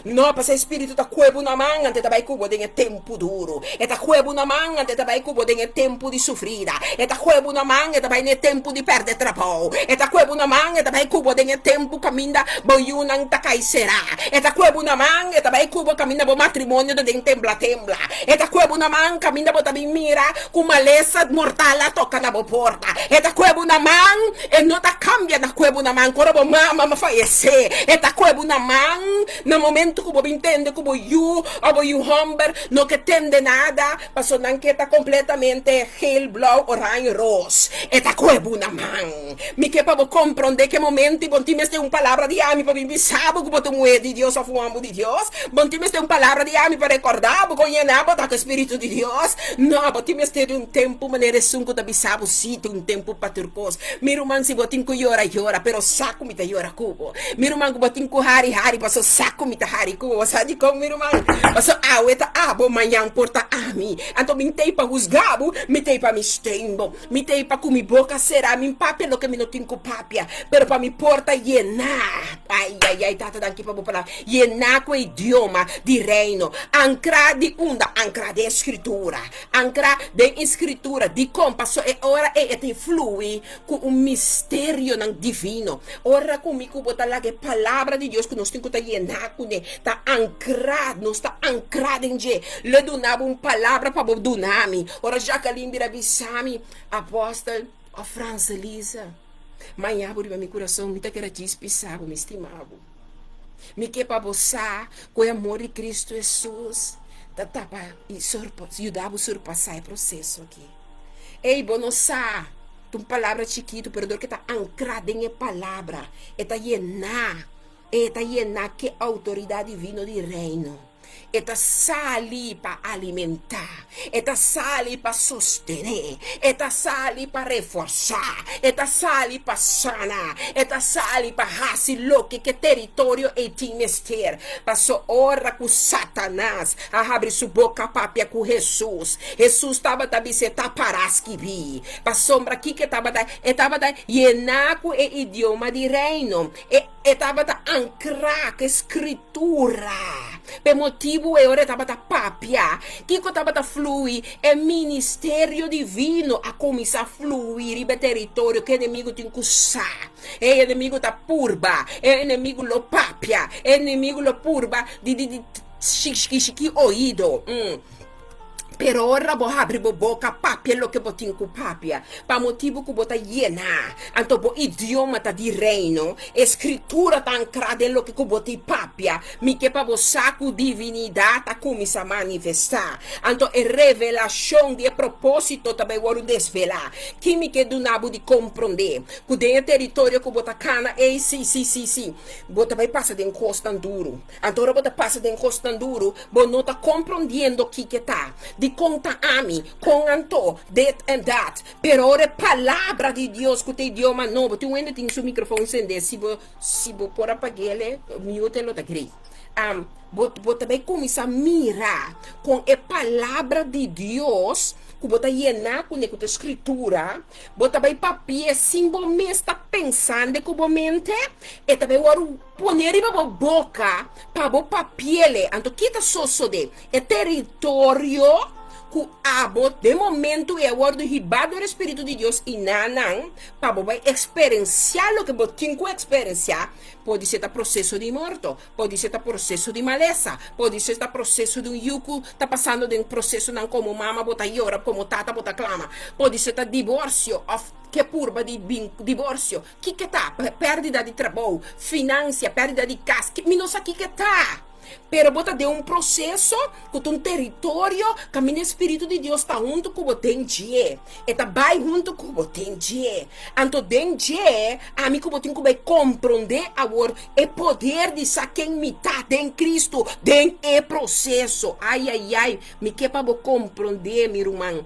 No, pasobra e Spiritu ta kue bo na man anto e ta bai ku bo den e tempu duru. E ta kue bo na man anto e ta bai ku bo den e tempu di sufrida. E ta kue bo na man, e ta bai na e tempu di pèrdè trabou. E ta kue bo na man, e ta bai ku bo den e tempu kaminda bo yunan ta kai será. E ta kue bo na man, e ta bai ku bo kaminda bo matrimonio ta den tembla tembla. E ta kue bo na man kaminda bo ta bin mira ku malesa mortal a toka na bo porta. E ta kue bo na man, e no ta kambia na kue bo na man ku ora bo mama a fayesé. E ta kue bo na man na momento ku bo bin tende ku bo yu òf bo yu hòmber no ke tende nada pasobra nan ke ta kompletamente geel, blou, oranje, roos. E ta kue bo na man. Mi ke pa bo komprondé ke momento i bo tin mester un palabra di ami pa bin bisa bo ku bo. bo ta un muhé di Dios òf un hòmber di Dios. Bo no tin mester un palabra di ami pa rekordá bo kon yená bo ta ku e Spiritu di Dios. No, bo tin mester di un tempu manera esun ku ta bisa bo sí, tin un tempu pa tur kos. Mi ruman, si bo tin ku yora, yora, pero sa ku mi ta yora ku bo. Mi ruman, ku bo tin ku hari, hari, paso sa ku mi ta hari ku bo. Bo sa dikon, mi ruman? Paso awe ta abo, mañan por ta ami. Anto mi n'tei pa husga bo, mi tei pa mi steun bo. Mi tei pa ku mi boka será, mi n'papia loke mi no tin ku papia, pero pa mi por ta yená, ai, ai, ai, Tata, danki pa bo palabra, yená ku e idioma di Reino, ankrá di unda? Ankrá den e Skritura, ankrá den e Skritura. Dikon? Pasobra e ora ei e ta influí ku un misterionan divino. Ora ku mi ku bo ta laga e Palabra di Dios ku nos tin ku ta yená kuné, ta ankrá, nos ta ankrá den dje, lo e duna bo un palabra pa bo duna mi. Ora Jacqueline bira bisa mi, Apostel of Francelisa, maña bo riba mi kurason, mi ta kere djis bisa bo, mi stima bo. Mi ke pa bo sa ku e amor di Kristu Hesus ta tapa i yuda bo surpasá e proseso aki. Ey, bo no sa, ta un palabra chikitu, pero dor ke ta ankrá den e palabra, e ta yená, e ta yená ke outoridat divino di Reino. E ta sali pa alimentá, e ta sali pa sostené, e ta sali pa reforsá, e ta sali pa sana, e ta sali pa hasi loke ku e teritorio ei tin mester. Paso ora ku Satanas a habri su boka papia ku Hesus, Hesus tabata bis'é, Ta pará skibí. Pasobra kiko e tabata? E tabata yená ku e idioma di Reino. E. E tabata ankrá ku e Skritura. P'e motibu ei ora e tabata papia, kiko tabata flui? E ministerio divino a kuminsá flui riba e teritorio ku e enemigu tin ku sa. E enemigu ta purba, e enemigu lo papia, e enemigu lo purba di di di shikishiki oido. Pero ora bo habri bo boka papia loke bo tin ku papia, pa motibu ku bo ta yená, anto bo idioma ta di Reino, e Skritura ta ankrá den loke ku bo tin papia. Mi ke pa bo sa ku divinidat a kuminsá manifestá, anto e revelashon di e propósito ta bai wòrdu desvelá. Ki mi ke duna bo di komprondé? Ku den e teritorio ku bo ta kana ei, sí, sí, sí, sí, bo ta bai pasa den kosnan duru. Anto ora bo ta pasa den kosnan duru, bo no ta komprondiendo kiko ta, dikon ta ami, kon anto, dit en dat. Pero ora e Palabra di Dios ku ta idioma nobo, tin un hende tin su mikrofon sende, si bo si bo por a pag'el, mute lo ta great. Bo bo ta bai kuminsá mira kon e Palabra di Dios ku bo ta yená kuné ku ta Skritura, bo ta bai papi'é sin bo mes ta pensando ku bo mente, e ta bai wòrdu. Pone riba bo boka pa bo papiele. Anto ki ta sosode? E teritorio ku abo den momentu ei a wòrdu hibá dor e Spiritu di Dios i nanan pa bo bai eksperensiá loke bo tin ku eksperensiá, podisé ta proseso di morto, podisé ta proseso di malesa, podisé ta proseso di un yu ku ta pasando den prosesonan komo mama bo ta yora, komo tata bo ta klama, podisé ta diborsio òf ke purba di bin diborsio. Kiko ta? Pèrdida di trabou, finansia, pèrdida di kas, mi no sa kiko ta. Pero bo ta den un proseso ku ta un teritorio kaminda e Spiritu di Dios ta huntu ku bo den dje. E ta bai huntu ku bo den dje. Anto den dje, ami ku bo tin ku bai komprondé awor e poder di sa ken mi ta den Kristu den e proseso. Ai, ai, ai, mi ke pa bo komprondé, mi ruman.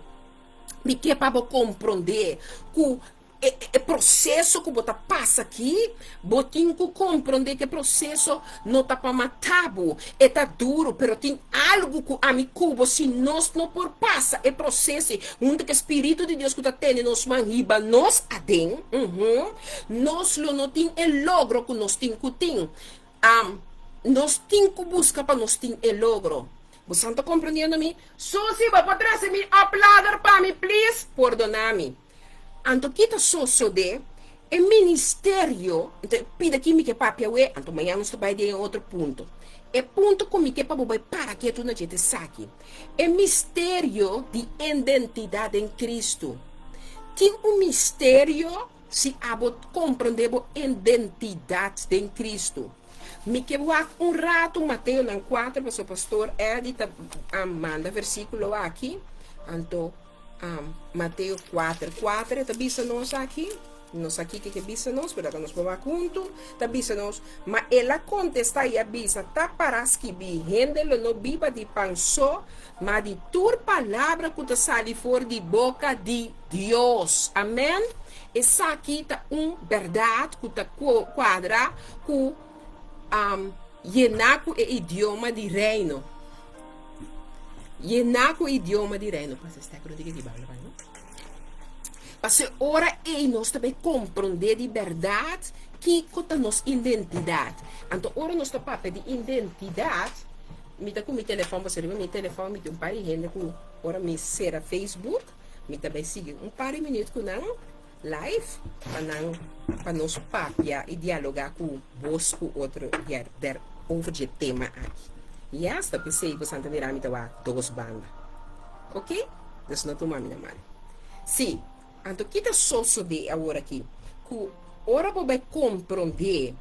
Mi ke pa bo komprondé ku E proseso ku bo ta pasa aki, bo tin ku komprondé ku e proseso no ta pa mata bo. E ta duru, pero tin algu ku ami ku bo, si nos no por pasa e proseso ei huntu ku e Spiritu di Dios ku ta tene nos man hiba nos aden, nos lo no tin e logro ku nos tin ku tin. Nos tin ku buska pa nos tin e logro. Bo san ta komprondiendo mi? Susi, bo por trese mi oplader pa mi, please? Pordona mi. Anto ki ta sosodé? E ministerio, anto e pida ki mi ke papia awe, anto mañana nos ta bai den e otro punto. E punto ku mi ke pa bo bai para ketu na dje ta esaki, E misterio di indentidat den Kristu. Tin un misterio si abo komprondé bo indentidat den Kristu. Mi ke wak un ratu Mateonan kuater pasobra pastor Eddie ta manda versíkulo aki, anto Mateo kuater kuater e ta bisa nos aki. No sa kiko ke bisa nos, pero ta nos por wak huntu, ta bisa nos, Ma el a kontestá i a bisa, Ta pará skibí, Hende lo no biba di pan so, ma di tur palabra ku ta sali for di boka di Dios. Amèn! Esaki ta un bèrdat ku ta kuadra ku yená ku e idioma di Reino. Yená ku e idioma di Reino. Pasobra ora ei nos ta bai komprondé di bèrdat kiko ta nos identidat. Anto ora nos ta papia di identidat, mi ta ku mi telefòn, pasobra riba mi telefòn mi tin un par di hende ku ora mi sera Facebook, mi ta bai sigui un par di minüt ku nan live pa nan pa nos papia i dialogá ku bos ku otro der over dje tema aki. Yes, ta p'esei boso ta mira mi ta wak dos banda. Ok? Dus no tuma mi na mal. Sí, anto ki ta sosodé awor aki? Ku ora bo bai komprondé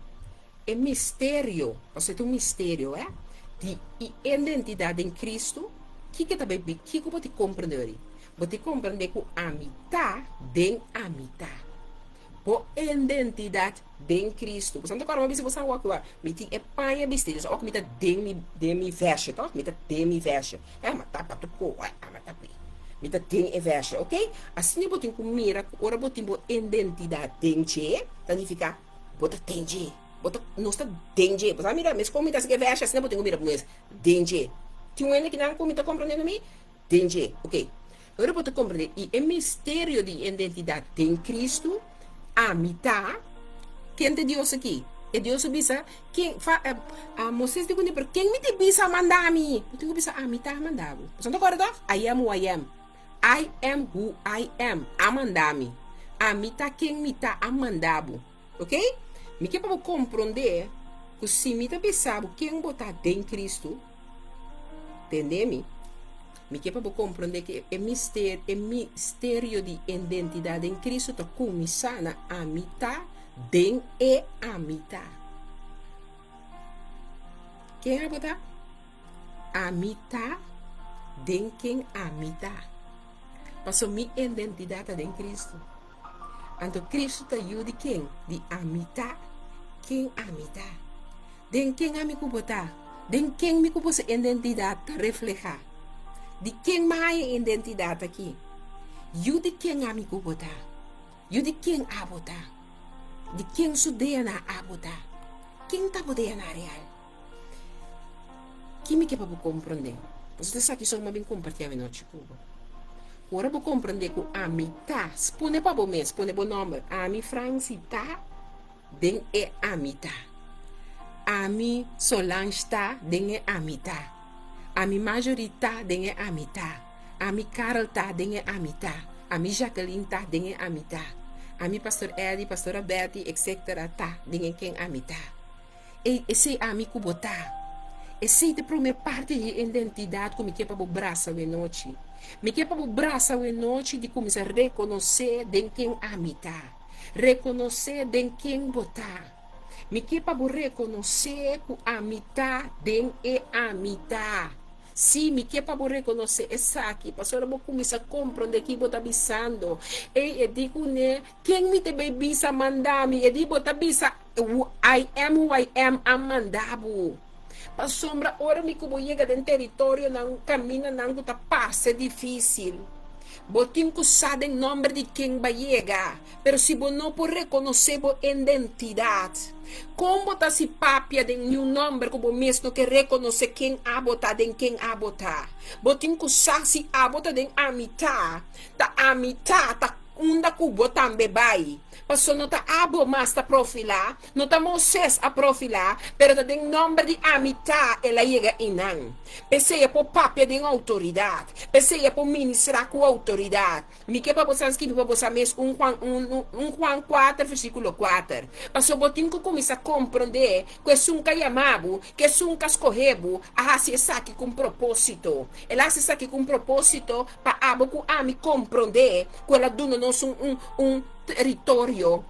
e misterio, pasobra e ta un misterio, eh, di identidat den Kristu, kiko ta bai bi, kiko bo tin komprondé ori? Bo tin komprondé ku ami ta den ami ta. Bo identidat den Kristu. Bo sa no ta kòrda bo bisa bo sa wak wak, mi tin e paña bisti, dus awor mi ta den mi den mi vèrshe tòg, mi ta den mi vèrshe. Eh, ma ta pa tur ko, eh, ma ta pi. Mi ta den e vèrshe, ok? Asina bo tin ku mira ku ora bo tin bo identidat den dje, ta nifiká bo ta den dje. Bo ta, nos ta den dje. Bo sa mira, mes kon mi ta hasi ku e vèrshe, asina bo tin ku mira bo mes den dje. Tin un hende kinan ku mi ta komprondiendo mi? Den dje. Ok. Ora bo ta komprendé i e misterio di identidat den Kristu, ami ta, ken ta e Dios aki? E Dios a bisa, ken, fa, a Moisés di kuné, pero ken mi ta bisa a manda mi? Bo tin ku bisa, ami ta a manda bo. Boso no ta kòrda tòg? I am who I am. I am who I am a manda mi. Ami ta ken mi ta a manda bo. Ok? Mi ke pa bo komprondé ku si mi ta bisa bo ken bo ta den Kristu, Tende mi. Mi ke pa bo komprondé ku e mister, e misterio di identidat den Kristu ta kuminsá na ami ta den e ami ta. Ken abo ta? Ami ta den ken ami ta. Pasobra mi identidat ta den Kristu. Anto Kristu ta yu di ken? Di ami ta ken ami ta. Den ken ami ku bo ta? Den ken mi ku boso identidat ta reflehá? Di ken mi haña e identidat aki? Yu di ken ami ku bo ta? Yu di ken abo ta? Di ken su DNA abo ta? Ken ta bo DNA real? Ki mi ke pa bo komprondé? Pasobra esaki son mi a bin kompartí awenochi ku bo. Ku ora bo komprondé ku ami ta, pone pa bo mes, pone bo nòmber, ami Franci ta, Den e ami ta. Ami Solange ta den e ami ta. Ami Marjorie ta den e ami ta. Ami Carl ta den e ami ta. Ami Jacqueline ta den e ami ta. Ami Pastor Eddie, Pastora Betty, etc. Ta den e ken ami ta. Ey, esey ami ku bo ta. Esey ta e prome parti di e identidat ku mi ke pa bo brasa awenochi. Mi ke pa bo brasa awenochi di kuminsa rekonosé den ken ami ta. Rekonosé den ken bo ta. Mi ke pa bo rekonosé ku ami ta den e ami ta. Sí, mi ke pa bo rekonosé esaki, pasobra bo kuminsá komprondé ki bo ta bisando. Ey, e di kuné, Ken mi ta bay bisa manda mi? E di, Bo ta bisa, I am who I am a manda bo. Pasobra ora mi ku bo yega den teritorionan, kamindanan ku ta parse difísil, bo tin ku sa den nòmber di ken bo a yega. Pero si bo no por rekonosé bo identidat, kon bo ta hasi papia den niun nòmber ku bo mes no ke rekonosé ken abo ta, den ken abo ta? Bo tin ku sa si abo ta den ami ta, ta ami ta, ta Unda ku bo tambe bai. Paso no ta abo mas ta profilá, no ta Moises a profilá, pero ta den nòmber di ami ta el a yega einan. P'esei e por papia den outoridat, p'esei e por ministrá ku outoridat. Mi ke pa bo sa skibi pa bo sa mes un Juan un, un Juan kuater versíkulo kuater. Paso bo tin ku kuminsá komprondé ku esun ka yama bo, ku esun ka skohe bo, a hasi esaki ku un propósito. El a hasi esaki ku un propósito Pa abo ku ami komprondé ku el a duna nos un un un teritorio.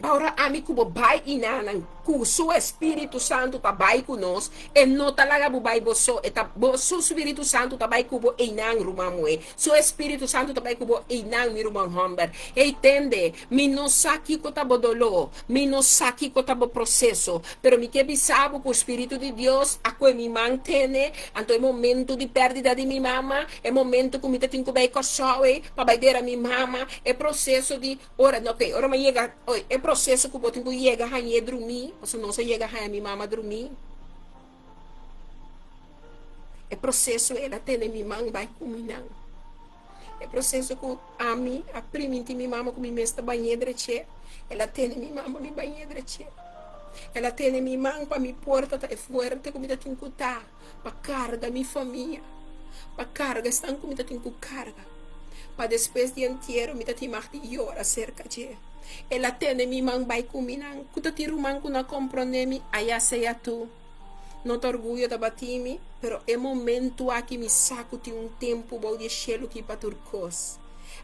Pa ora ami ku bo bai inanan, ku Su Espíritu Santu ta bai ku nos, E no ta laga bo bai bo so, E ta, bo, Su Spiritu Santu ta bai ku bo einan, ruman muhé. Su Espíritu Santu ta bai ku bo einan, mi ruman hòmber. Hey, tende, mi no sa kiko ta bo doló, mi no sa kiko ta bo proseso, pero mi ke bisa bo ku Spiritu di Dios a koe mi man tene, anto e momentu di pèrdida di mi mama, e momentu ku mi ta tin ku bai Kòrsou ei pa bai dera mi mama, e proseso di Ora, no, oké, ora mi a yega, oi, e proseso ku bo tin ku yega hañ'é drumí, pasobra nos a yega haña mi mama drumí. E proseso el a tene mi man bai ku mi nan. E proseso ku ami a primintí mi mama ku mi mes ta bañ'é drech'é, el a tene mi man pa mi bañ'é drech'é. El a tene mi man pa mi porta ta e fuerte ku mi ta tin ku ta. Pa karga mi famia, pa karga esnan ku mi ta tin ku karga, pa despues di entiero mi ta tin mag di yora serka dje. El a tene mi man bai ku mi nan, ku ta tin ruman ku no a komprondé mi, aya sea tu. No ta orguyo ta batí mi, pero e momentu aki mi sa ku tin un tempu bou di e shelu ki pa tur kos.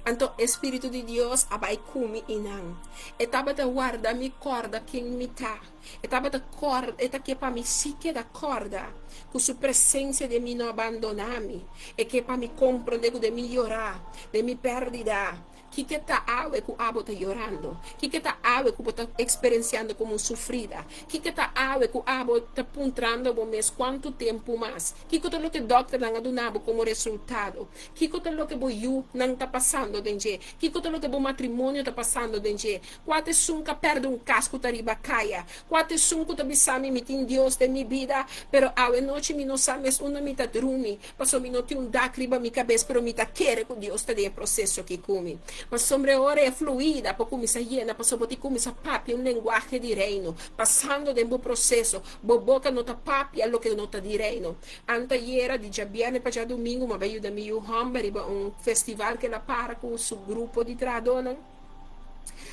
Anto e Spiritu di Dios a bai ku mi i nan. E tabata warda mi kòrda ken mi ta. E tabata kòrda, e ta ke pa mi sí keda kòrda ku su presensia den mi no a bandoná mi. E ke pa mi komprondé ku den mi yorá, den mi pèrdida, kiko ta awe ku abo ta yorando? Kiko ta awe ku bo ta eksperensiando komo un sufrida? Kiko ta awe ku abo ta puntrando bo mes kuantu tempu mas? Kiko ta loke dòkternan a duna bo komo resultado? Kiko ta loke bo yunan ta pasando den dje? Kiko ta loke bo matrimonio ta pasando den dje? Kua ta esun ka pèrdè un kas ku ta riba kaya? Kua ta esun ku ta bisa mi, Mi tin Dios den mi bida, pero awe nochi mi no sa mes unda mi ta drumi, pasobra mi no tin un dak riba mi kabes, pero mi ta kere ku Dios ta den e proseso aki ku mi. Pasobra e ora e fluida por kuminsá yena, pasobra bo tin kuminsá papia un lenguahe di Reino, pasando den bo proseso, bo boka no ta papia loke no ta di Reino. Antayera, di djabièrnè pa djadumingu, mi a bai yuda mi yu hòmber riba un festival ku el a para ku su grupo di trahadónan.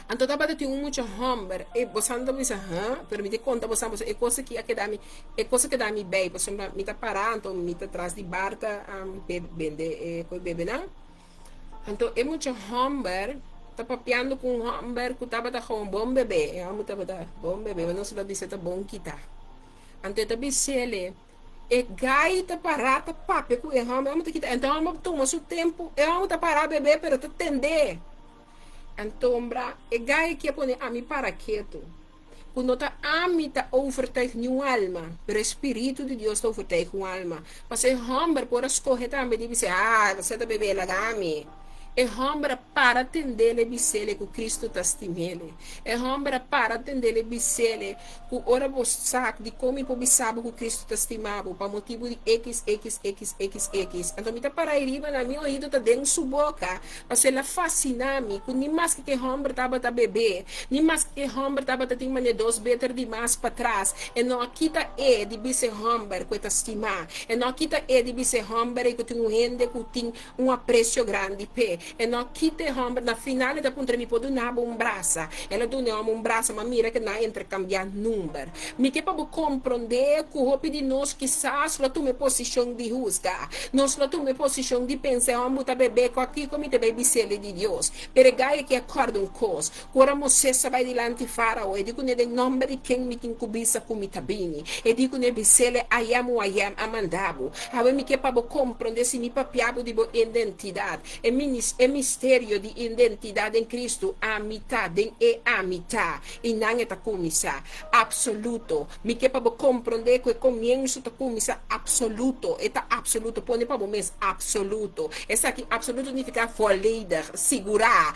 Anto tabata tin un mucha homber, e bosan ta bisa, huh? Pero mi ta konta bosan, pasobra e kos aki a keda mi, e kos a keda mi bei, pasobra mi ta pará, anto mi ta tras di bar ta bende e kos bebenan. Anto e mucha homber ta papiando ku un homber ku tabata gewoon bon bebé, e homber tabata bon bebé, nos lo bisa ta bon kita. Anto e ta bis'ele, E gai ta pará ta papia ku e hòmber, e hòmber ta kita, anto e hòmber tuma su tempu, e hòmber ta pará bebé pero ta tendé. Antombra e gai aki a pone ami para ketu, ku no ta ami ta overtuig niun alma, pero e Spiritu di Dios ta overtuig un alma. Pasobra e hòmber por a skohe tambe di bis'é, Ah, bo sa ta bebé, laga ami. E hòmber a para tend'el e bis'el ku Kristu ta stim'el. E hòmber a para tend'el e bis'el ku ora bo sa dikon mi por bisa bo ku Kristu ta stima bo, pa motibu di x, x, x, x, x. Anto mi ta para ei riba nan, mi oido ta den su boka, pasobra el a fasina mi ku ni maske ku e hòmber tabata bebé, ni maske ku e hòmber tabata tin manera dos beter di mas patras, e no a kita e di bisa e hòmber ku e ta stima. E no a kita e di bisa e hòmber ei ku tin un hende ku tin un apresio grandi p'e. E no a kita e hòmber. Na final e ta puntra, Mi por duna bo un brasa? El a duna e hòmber un brasa, ma mira ku nan a interkambiá number. Mi ke pa bo komprondé ku hopi di nos kisas lo tuma e posishon di husga. Nos lo tuma e posishon di pensa e hòmber ta bebé ku a kiko mi ta bai bis'el di Dios. Pero e gai aki a kòrda un kos, ku ora Moisés a bai dilanti Fárao, e di kuné, Den nòmber di ken mi tin ku bisa ku mi ta bini? E di kuné, Bis'el, I am who I am a manda bo. Awe mi ke pa bo komprondé si mi papia bo di bo identidat, e minis, e misterio di identidat den Kristu, ami ta den e ami ta, i nan e ta kuminsá. Apsoluto. Mi ke pa bo komprondé ku e komienso ta kuminsá apsoluto. E ta apsoluto. Pone pa bo mes, apsoluto. Esaki apsoluto nifiká volledig, sigurá,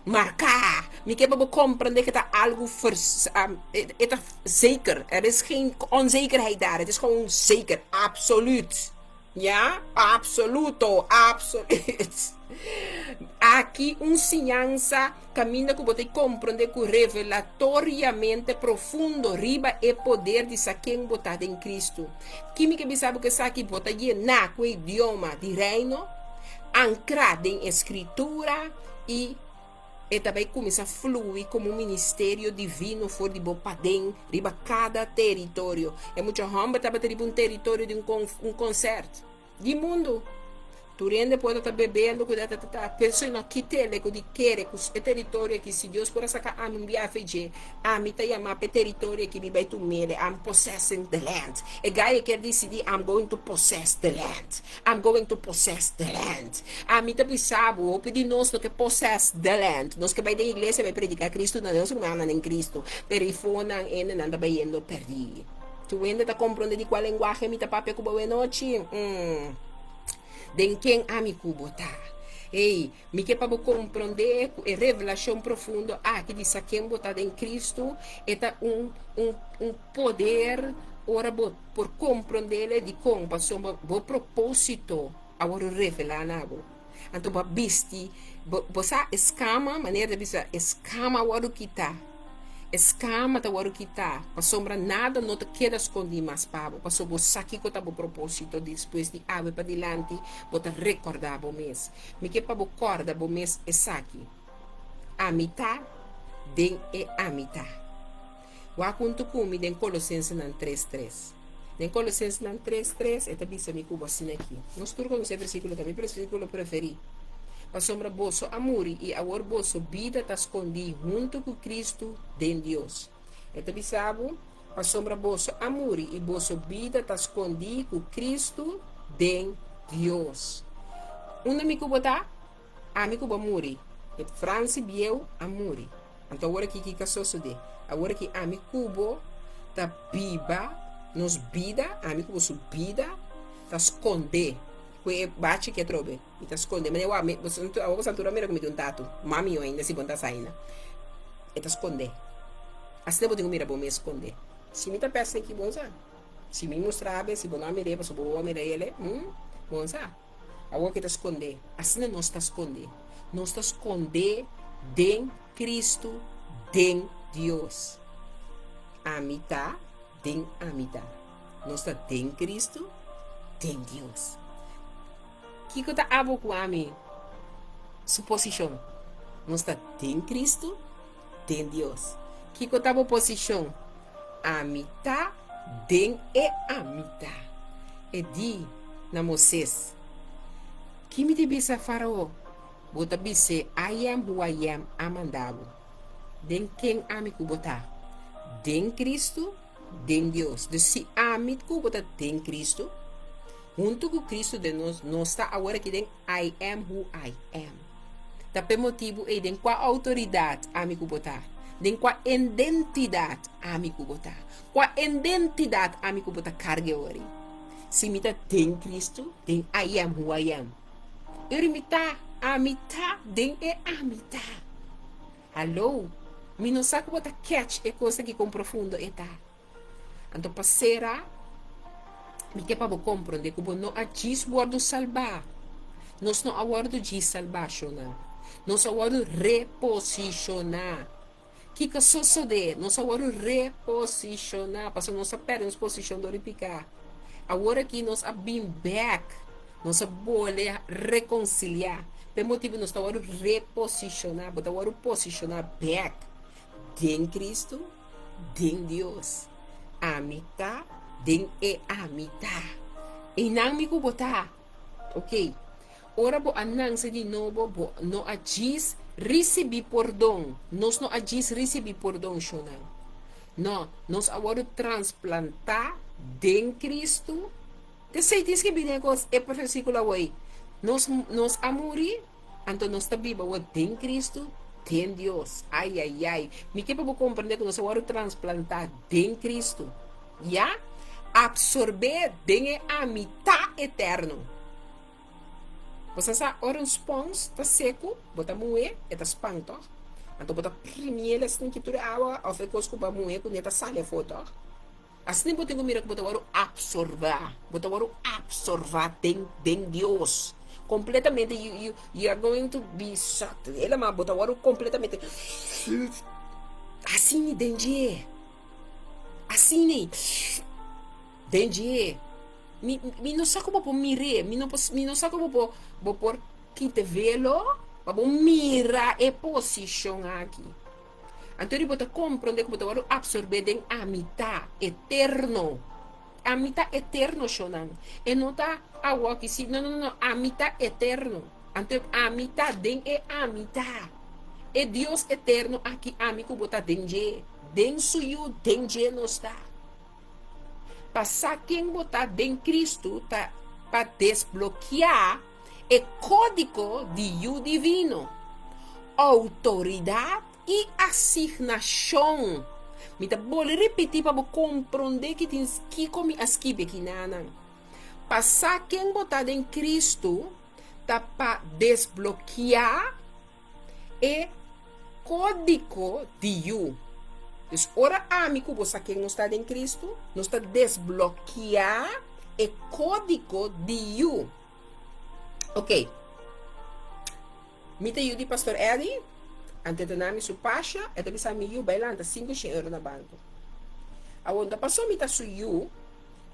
marká. Mi ke pa bo komprondé ku e ta algu vers, e ta zeker. Er is geen onzekerheid daar. Het is gewoon zeker, absoluut. Ya, absoluto, absoluut. Aki un siñansa kaminda ku bo ta komprondé ku revelatoriamente profundo riba e poder di sa ken bo ta den Kristu. Ki mi ke bisa bo ku esaki? Bo ta yená ku e idioma di Reino, ankrá den e Skritura i E ta bai kuminsá flui komo un ministerio divino for di bo paden riba kada teritorio. E mucha hòmber tabata riba un teritorio di un un konsèrt di mundu. Tur hende por ta bebiendo ku ta ta ta pero no kit'é ku di kere ku e teritorio aki si Dios por a saka ami un bia af'e ami ta yama p'e teritorio aki mi bai tum'é I'm possessing the land. E guy kier disidí I'm going to possess the land. I'm going to possess the land. Ami ta bisa bo, hopi di nos no ke possess the land. Nos ke bai den iglesia bai prediká Kristu na nos rumannan den Kristu, pero e fonan hendenan ta bayendo pèrdí. Tur hende ta komprondé di kua lenguahe mi ta papia ku bo awe nochi? Mm. Den ken ami ku bo ta? Ei, mi ke pa bo komprondé ku e revelashon profundo aki di sa ken bo ta den Kristu, e ta un, un, un poder ora bo por komprondé dikon, pasobra bo propósito a wòrdu revelá na bo. Anto bo a bisti, bo, bo sa e skama, manera ta bisa, e skama a wòrdu kitá. E skama ta wòrdu kitá, pasobra nada no ta keda skondí mas pa bo, pasobra bo sa kiko ta bo propósito despues di awe padilanti, bo ta rekordá bo mes. Mi ke pa bo kòrda bo mes esaki, Ami ta den e Ami ta. Wak huntu ku mi den Kolosensenan tres tres. Den Kolosensenan tres tres e ta bisa mi ku bo asina aki. Nos tur konosé e versíkulo, ta mi versíkulo preferí. Pasobra boso a muri i awor boso bida ta skondí huntu ku Kristu den Dios. E ta bisa bo, Pasobra boso a muri i boso bida ta skondí ku Kristu den Dios. Unda mi ku bo ta? Ami ku bo a muri. E Fransi bieu a muri. Anto awor aki kiko a sosodé? Awor aki ami ku bo ta biba nos bida, ami ku bo su bida ta skondé ku e bachi ki atrobe. Mi ta skonde manera wak mi boso awor boso altura mira ku mi tin un tatu mami yo ainda si bo no ta sa ainda e ta skonde asina bo tin ku mira bo mes skonde si mi ta pèsne ki bo no sa si mi mustra abe si bo no a mir'é pasobra bo a mira el hm bo no sa awor ke ta skonde asina nos ta skonde nos ta skonde den Kristu den Dios ami ta den ami ta nos ta den Kristu den Dios. Kiko ta abo ku ami su posishon? Nos ta den Kristu, den Dios. Kiko ta bo posishon? Ami ta den e ami ta. E di na Moises, Ki mi di bisa Farao? Bo ta bis'é, I am who I am a manda bo. Den ken ami ku bo ta? Den Kristu, den Dios. Dus si ami ku bo ta den Kristu, huntu ku Kristu den nos, nos ta awor aki den I am who I am. Ta p'e motibu ei den kua outoridat ami ku bo ta? Den kua indentidat ami ku bo ta? Kua indentidat ami ku bo ta karga awor ei? Si mi ta den Kristu, den I am who I am. Eri mi ta, ami ta den e ami ta. Hallo, mi no sa ku bo ta catch e kos aki kon profundo e ta. Anto pa sera, mi ke pa bo komprondé ku bo no a djis wòrdu salbá. Nos no a wòrdu djis salbá, shonnan. Nos a wòrdu reposishoná. Kiko sosodé? Nos a wòrdu reposishoná pasobra nos a pèrdè nos posishon dor di piká. Awor aki nos a bin bèk. Nos a bole rekonsiliá. P'e motibu nos ta wòrdu reposishoná. Bo ta wòrdu posishoná bèk den Kristu, den Dios. Ami ta den e ami ta. Einan mi ku bo ta. Ok. Ora bo a nanse di nobo, bo no a djis risibí pordon. Nos no a djis risibí pordon, shonnan. No, nos a wòrdu transplantá den Kristu. T'esei tin skibí den e kos, e versíkulo awor. Nos, nos a muri, anto nos ta biba awor den Kristu, den Dios. Ai, ai, ai. Mi ke pa bo komprendé ku nos a wòrdu transplantá den Kristu. Ya? Absorbé den e amitá eterno. Bo sa sa ora un spons ta seku, bo ta muhé, e ta span tòg? Anto bo ta primié el asina ki tur e awa òf e kos ku bo a muhé kuné ta sali afó tòg? Asina bo tin ku mira ku bo ta wòrdu apsorbá, bo ta wòrdu apsorbá den den Dios kompletamente. You you you are going to be sucked, helemaal bo ta wòrdu kompletamente asina den dje, asina den dje. Mi, mi no sa ku bo por mir'é, mi no por, mi no sa ku bo por, bo por kita e velo pa bo mira e posishon aki. Anto di bo ta komprondé ku bo ta wòrdu apsorbé den amitá eterno. Ami ta eterno, shonnan. E no ta awor aki si. No, no, no. Ami ta eterno. Anto ami ta den e ami ta. E Dios eterno aki ami ku bo ta den dje. Den su yu den dje nos ta. Pa sa ken bo ta den Kristu ta pa desblokeá e kódigo di yu divino, outoridat i asignashon. Mi ta bolbe ripití pa bo komprondé ki tin kiko mi a skibi aki nanan. Pa sa ken bo ta den Kristu ta pa desblokeá e kódigo di yu. Dus ora ami ku bo sa ken nos ta den Kristu, nos ta desblokeá e kódigo di yu. Ok. Mi ta yu di Pastor Eddie, anto e ta na mi su pasha, e ta bisa mi yu bai lanta 500 euro na banko. Awor, no paso mi ta su yu,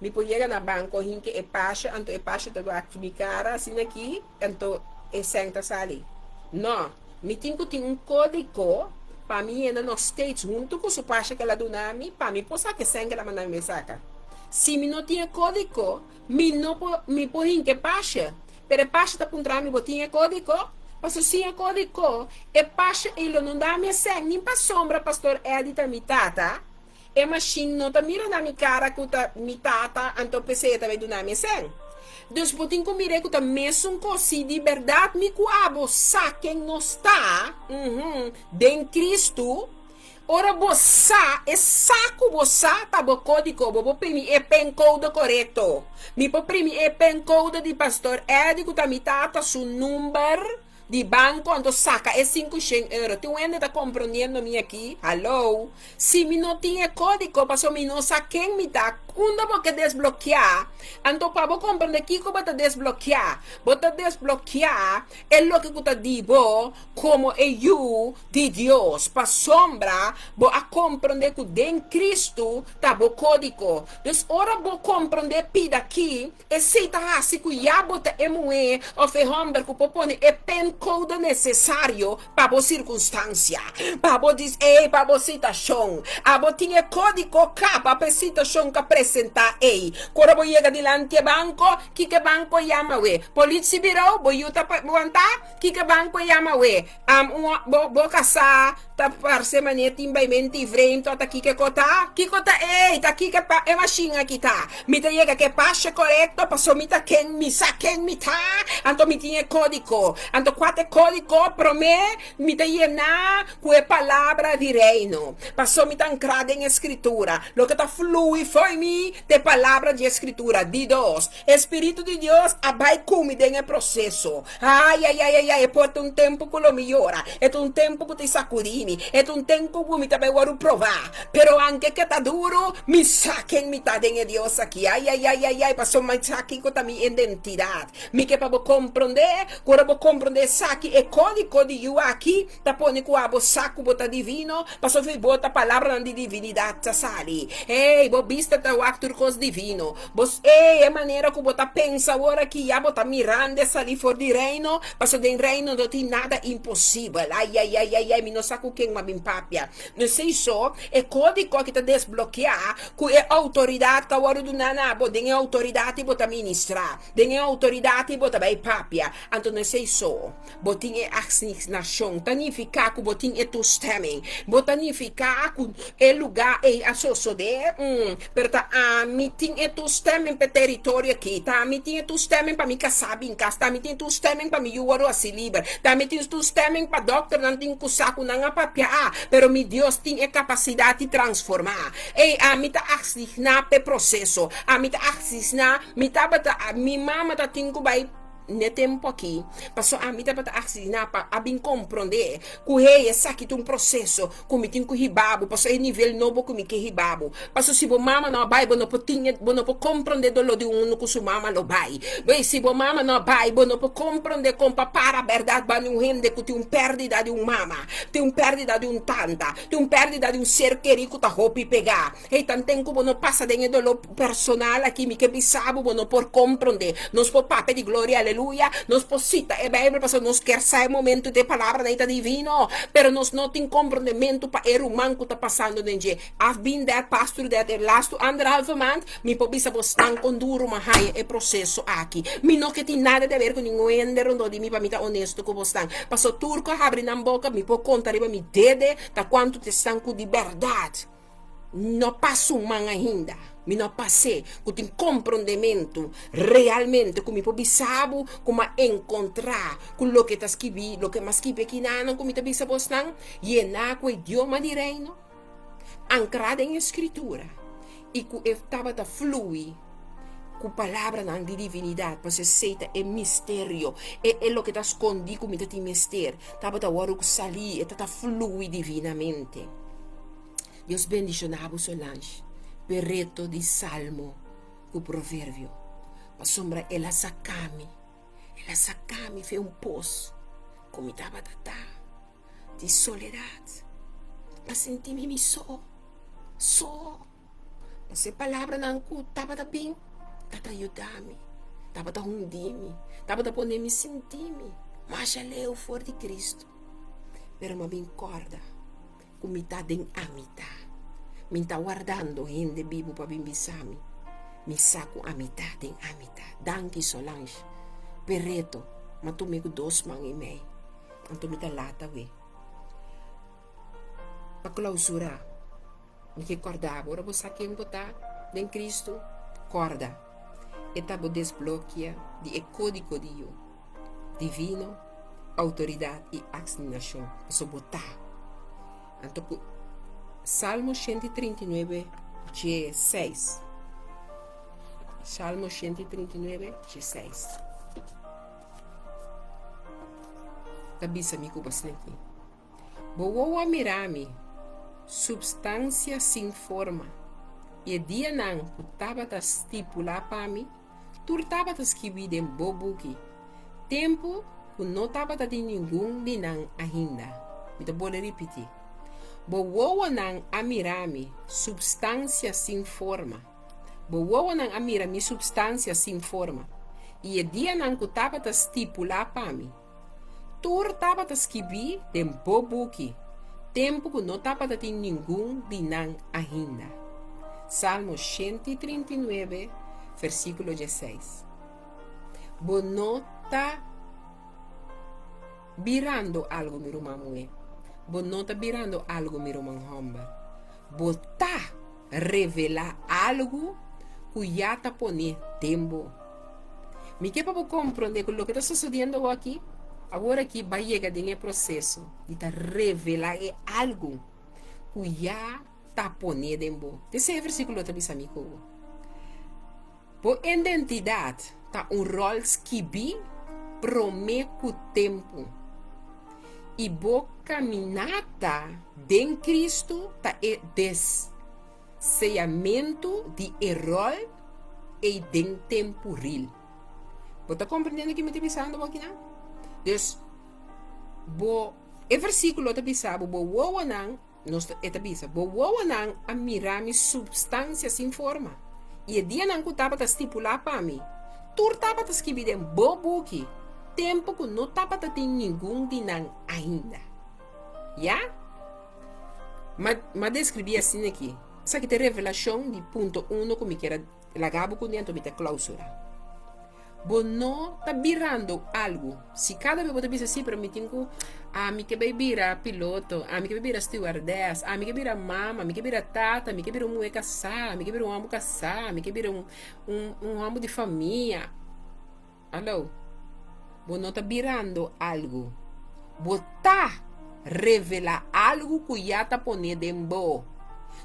Mi por yega na banco hinke e pasha anto e pasha ta wak mi cara asina aki anto e sèn ta sali. No, mi tin cu tin un codico pa mi yena nos steeds hunto cu su pasha cu el a duna mi pa mi por saca e sèn cu el a manda mi bay saca. Si mi no tin e codico mi no por mi por hinke e pasha pero e pasha ta puntra mi bo tin e codico? Paso sin e codico e pasha ey lo no da mi e sèn ni pasobra Pastor Eddie ta mi tata. E mashin no ta mira na mi kara ku ta mi tata, anto p'esei e ta bai duna mi e sèn. Dus bo tin ku mir'é ku ta mesun kos, si di bèrdat mi ku abo sa ken nos ta, uhum, den Kristu, ora bo sa, e sa ku bo sa ta bo kódiko, bo por primi e penkoude korekto. Mi por primi e penkoude di Pastor Eddie ku ta mi tata su number, Di banco anto saca e 500 euro. Tin un hende ta comprondiendo mi aki? Hallo? Si mi no tin e codico paso mi no sa ken mi ta, unda bo ke desbloquea? Anto pa bo comprende kico bo ta desbloquea, bo ta desbloquea e loke cu ta di bo como e yu di Dios, pasobra bo a comprende cu den Cristo ta bo codico. Dus ora bo comprende pida aki, Esei ta hasi ku ya bo ta e muhé òf e hòmber ku por pone e penkoudo nesesario pa bo sirkunstansia, pa bo dis ei, pa bo situashon. Abo tin e kódigo kaba pa e situashon ku a presentá ei. Ku ora bo yega dilanti e banko, kiko e banko yama we? Politiebirou? Bo yu ta wantá? Kiko e banko yama we? Bo bo kasá ta parse manera tin bai menti vreemd ota kiko ko ta? Kiko ta ey? Ta kiko pa e mashin aki ta? Mi ta yega ke pashe korekto paso mi ta ken mi sa ken mi ta anto mi tin e kodiko. Anto kua ta e kodiko? Prome mi ta yena ku e palabra di reino paso mi ta ankra den e skritura. Loke ta flui fo'i mi ta e palabra di e skritura. Di dos, E Spiritu di Dios a bai ku mi den e proseso. Ai, ai, ai, ai, ai, e por ta un tempu ku lo mi yora, e ta un tempu ku ta sakudí mi, e ta un tempu ku mi ta bai wòrdu prová. Pero anke ke ta duru, mi sa ken mi ta den e Dios aki. Ai, ai, ai, ai, ai, pasobra mi sa kiko ta mi identidat. Mi ke pa bo komprondé, ku ora bo komprondé esaki, e kódigo di yu aki, Ta pone ku abo sa ku bo ta divino, pasobra bo ta palabranan di divinidat ta sali. Hey, bo bista ta wak tur kos divino. Bo, hey, e manera ku bo ta pensa awor aki ya bo ta mirando e sali for di reino, pasobra den reino no tin nada imposibel. Ai, ai, ai, ai, ai, mi no sa ku ken m'a bin papia. No esei so, e kódigo aki ta desblokeá ku e outoridat ku a wòrdu duná na bo, den e outoridat ei bo ta ministrá, den e outoridat ei bo ta bai papia. Anto no esei so. Bo tin e asignashon ta nifiká ku bo tin e toestemming. Bo ta nifiká ku e lugá ei a sosodé? Mm, pero ta ami tin e toestemming pa e teritorio akí. Ta ami tin e toestemming pa mi kasá bin kas. Ta ami tin e toestemming pa mi yu wòrdu hasi liber. Ta ami tin e toestemming pa dòkternan tin ku sa ku nan a papia. Ah, pero mi Dios tin e kapasidat di transformá. Ei, ami ta asigná pa e proseso. Ami ta asigná, mi tabata, mi mama ta tin ku bai. N'e tempu aki, paso ami tabata asigná pa a bin komprondé ku hey, esaki ta un proseso ku mi tin ku hiba bo, paso e nivel nobo ku mi ke hiba bo. Paso si bo mama no a bai, bo no por tin e, bo no por komprondé doló di unu ku su mama lo bai. Wey, si bo mama no a bai, bo no por komprondé kon pa para bèrdat banda un hende ku tin un pèrdida di un mama, tin un pèrdida di un tanta, tin un pèrdida di un ser kerí ku ta hopi pegá. Hey, tanten ku bo no pasa den e doló personal aki, mi ke bisa bo, bo no por komprondé. Nos por papia di gloria, aleluya. Aleluya. Nos por sita e Bijbel pasobra nos kier sa e momento di e palabranan ei ta divino. Pero nos no tin komprondementu pa e ruman ku ta pasando den dje. I've been there, passed through that e lastu anderhalve maand mi por bisa bo stan kon duru m'a haña e proseso aki. Mi no ke tin nada di haber ku ningun hende rondó di mi pa mi ta honesto ku bosnan. Paso tur ku a habri nan boka mi por konta riba mi dede ta kuantu ta esnan ku di bèrdat no pasa un man ainda. Mi no a pas'é ku tin komprondementu realmente ku mi por bisa bo ku m'a enkontrá ku loke ta skibí, loke m'a skibi aki nan ku mi ta bisa bosnan yená ku e idioma di Reino. Ankrá den e Skritura i ku e tabata flui ku palabranan di divinidat, pasobra esei ta e misterio, e e loke ta skondí ku mi ta tin mester, tabata wòrdu ku salí, e ta ta flui divinamente. Dios bendishoná bo Solange p'e reto di Salmo ku Proverbio, pasobra el a saka mi, el a saka mi fe un pos ku mi tabata ta. Di soledad. Pa sinti mi mi so, so. Pasobra e palabranan ku tabata bin tabata yuda mi, tabata hundi mi, tabata pone mi sinti mi masha leu for di Cristo. Pero mi a bin kòrda ku mi ta den ami ta. Mi ta wardando hende bibu pa bin bisa mi, mi sa ku ami ta den ami ta. Danki Solange p'e reto, m'a tum'é ku dos man i mei. Anto mi ta lata we. Pa klausurá, mi ke kòrda bo, ora bo sa ken bo ta den Kristu, kòrda, e ta bo desblokia di e kódigo di yu, divino, outoridat i aksignashon, pasobra bo ta. Anto ku Salmo 139, dje seis. Salmo 139, dje seis. Ta bisa mi ku bo sinti. Bo wowo a mira mi, supstansia sin forma, i e dianan ku tabata stipulá pa mi, tur tabata skibí den bo buki, tempu ku no tabata tin ningun di nan ainda. Mi ta bolbe ripití, Bo wowonan a mira mi, supstansia sin forma. Bo wowonan a mira mi supstansia sin forma, i e dianan ku tabata stipulá pa mi. Tur tabata skibí den bo buki, tempu ku no tabata tin ningun di nan ainda. Salmo 139, versíkulo 16. Bo no ta birando algu, mi ruman muhé. Bo no ta birando algu, mi ruman hòmber. Bo ta revelá algu ku ya ta pone den bo. Mi ke pa bo komprondé ku loke ta sosodiendo awor aki, awor aki bai yega den e proseso di ta revelá e algu ku ya ta pone den bo. Esei e versíkulo ta bisa mi ku bo. Bo identidat ta un ròl skibí promé ku tempu, i bo kaminata den Kristu ta e deseamentu di e ròl ei den tempu ril. Bo ta komprendiendo ki mi ta bisando bo akinan? Dus, bo, e versíkulo ta bisa bo, bo wowonan Nos ta, e ta bisa, Bo wowonan a mira mi supstansia sin forma, i e dianan ku tabata stipulá pa mi, tur tabata skibí den bo buki, tempu ku no tabata tin ningun di nan ainda. Ya? Ma, m'a deskribí asina aki. Esaki ta e revelashon di punto uno ku mi kier a Laga bo ku dentro mi ta klausura. Bo no ta birando algu. Si kada bes bo ta bisa si, pero mi tin ku, ami ke bai bira piloto, ami ke bai bira stewardess, ami ke bira mama, mi ke bira tata, mi ke bira un muhé kasá, mi ke bira un hòmber kasá, mi ke bira un un hòmber di famia. Hallo. Bo no ta birando algu. Bo ta revelá algu ku ya ta poné den bo.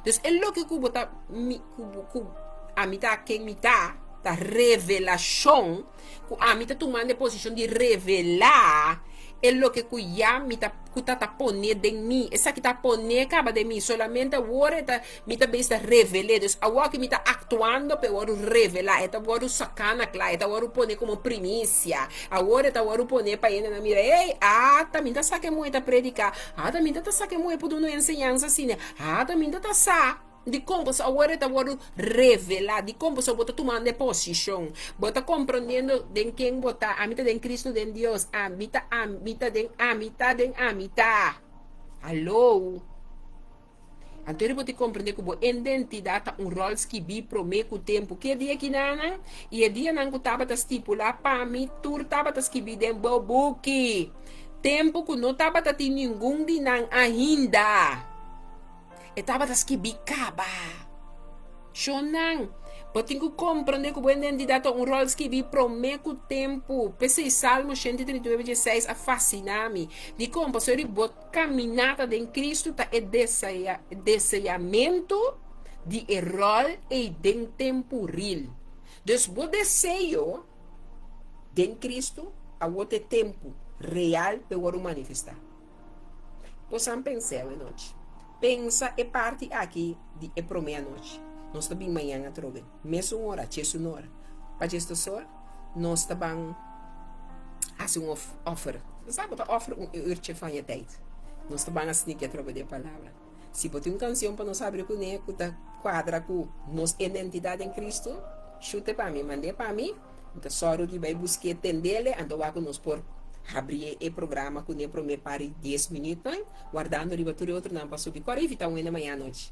Dus e loke ku bo ta mi ku bo ku ami ta ken mi ta, ta revelashon ku ami ta tumando e posishon di revelá e loke ku ya mi ta ku ta ta poné den mi. Esaki ta poné kaba den mi. Solamente awor e ta Mi ta bisa revel'é. Dus awor ki mi ta aktuando pa e wòrdu revelá, e ta wòrdu saká na kla, e ta wòrdu pone komo primisia. Awor e ta wòrdu pone pa hendenan mira, Ey, ata mi ta sa ke muhé ta prediká, ata mi ta ta sa ke muhé por duna un enseñansa asina, ata mi ta ta sa. Dikon? Pasobra awor e ta wòrdu revelá. Dikon? Pasobra bo ta tumando e posishon. Bo ta komprondiendo den ken bo ta. Ami ta den Kristu, den Dios. Ami ta, ami ta den, ami ta den, ami ta. Haló! Anto bo tin komprendé ku bo identidat ta un ròl skibí promé ku tempu. Ki e dia kinanan? I e dianan ku tabata stipulá pa mi tur tabata skibí den bo buki. Tempu ku no tabata tin ningun di nan ainda. E tabata skibí kaba. Shonnan, bo tin ku komprondé ku bo identidat ta un ròl skibí promé ku tempu. P'esei Salmo 139 16 a fasiná mi. Dikon? Pasobra di bo kaminata den Kristu ta e deseamentu di e ròl ei den tempu ril. Dus bo deseo den Kristu awor ta e tempu real p'e wòrdu manifestá. Bo san pens'é awenochi. Pensa e parti aki di e promé anochi. Nos ta bin mañan atrobe, mesun ora, djesun ora. Pa djesdos or, nos ta ban hasi un offer. Bo sa, bo ta offer un uurtje van je tijd. Nos ta ban a sneak atrobe den palabra. Si bo tin un kansion pa nos habri kuné ku ta kuadra ku nos identidat den Kristu, shut'e pa mi, mand'e pa mi. Mi ta sòru di bai busk'é tendele, anto wak ku nos por habri e programa kuné promé par di dies minütnan, wardando riba tur e otronan pa subi. Kòrda evitá un hende maña anochi.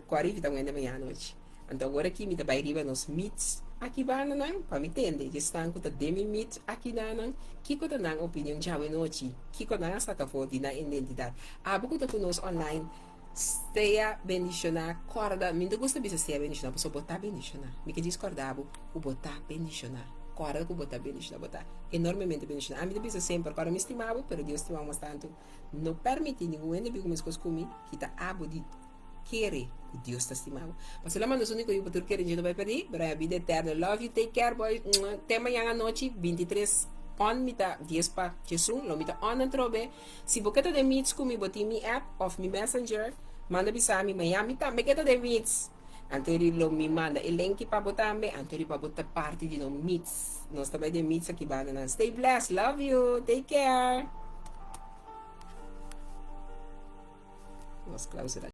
Kòrda evitá un hende maña anochi. Anto awor aki mi ta bai riba nos meet aki bandanan pa mi tende esnan ku ta den mi meet aki nanan kiko ta nan opinion djawe nochi, kiko nan a saka for di nan identidat. Abo ku ta ku nos online, Sea bendishoná, kòrda, mi no ta gusta bisa sea bendishoná pasobra bo ta bendishoná. Mi ke djis kòrda bo ku bo ta bendishoná. Kòrda ku bo ta bendishoná, bo ta enormemente bendishoná. Ami ta bisa semper, kòrda mi stima bo, pero Dios stima bo mas tantu. No pèrmití ningun hende bin ku meskos ku mi kita abo di kere ku Dios ta stima bo. Pasobra el a manda su úniko Yu pa tur kere dje no bai pèrdí, pero haña bida eterno. Love you, take care boy. Te mañan anochi, bintitres on mi ta dies pa djesun, lo mi ta on atrobe. Si bo ke ta den meets ku mi bo tin mi app of mi messenger manda bisa mi maña mi tambe ke ta den meets anto ri lo mi manda e linki pa bo tambe anto ri pa bo ta parti di nos meets nos ta bai den meets aki banda nan stay blessed love you take care nos clausura.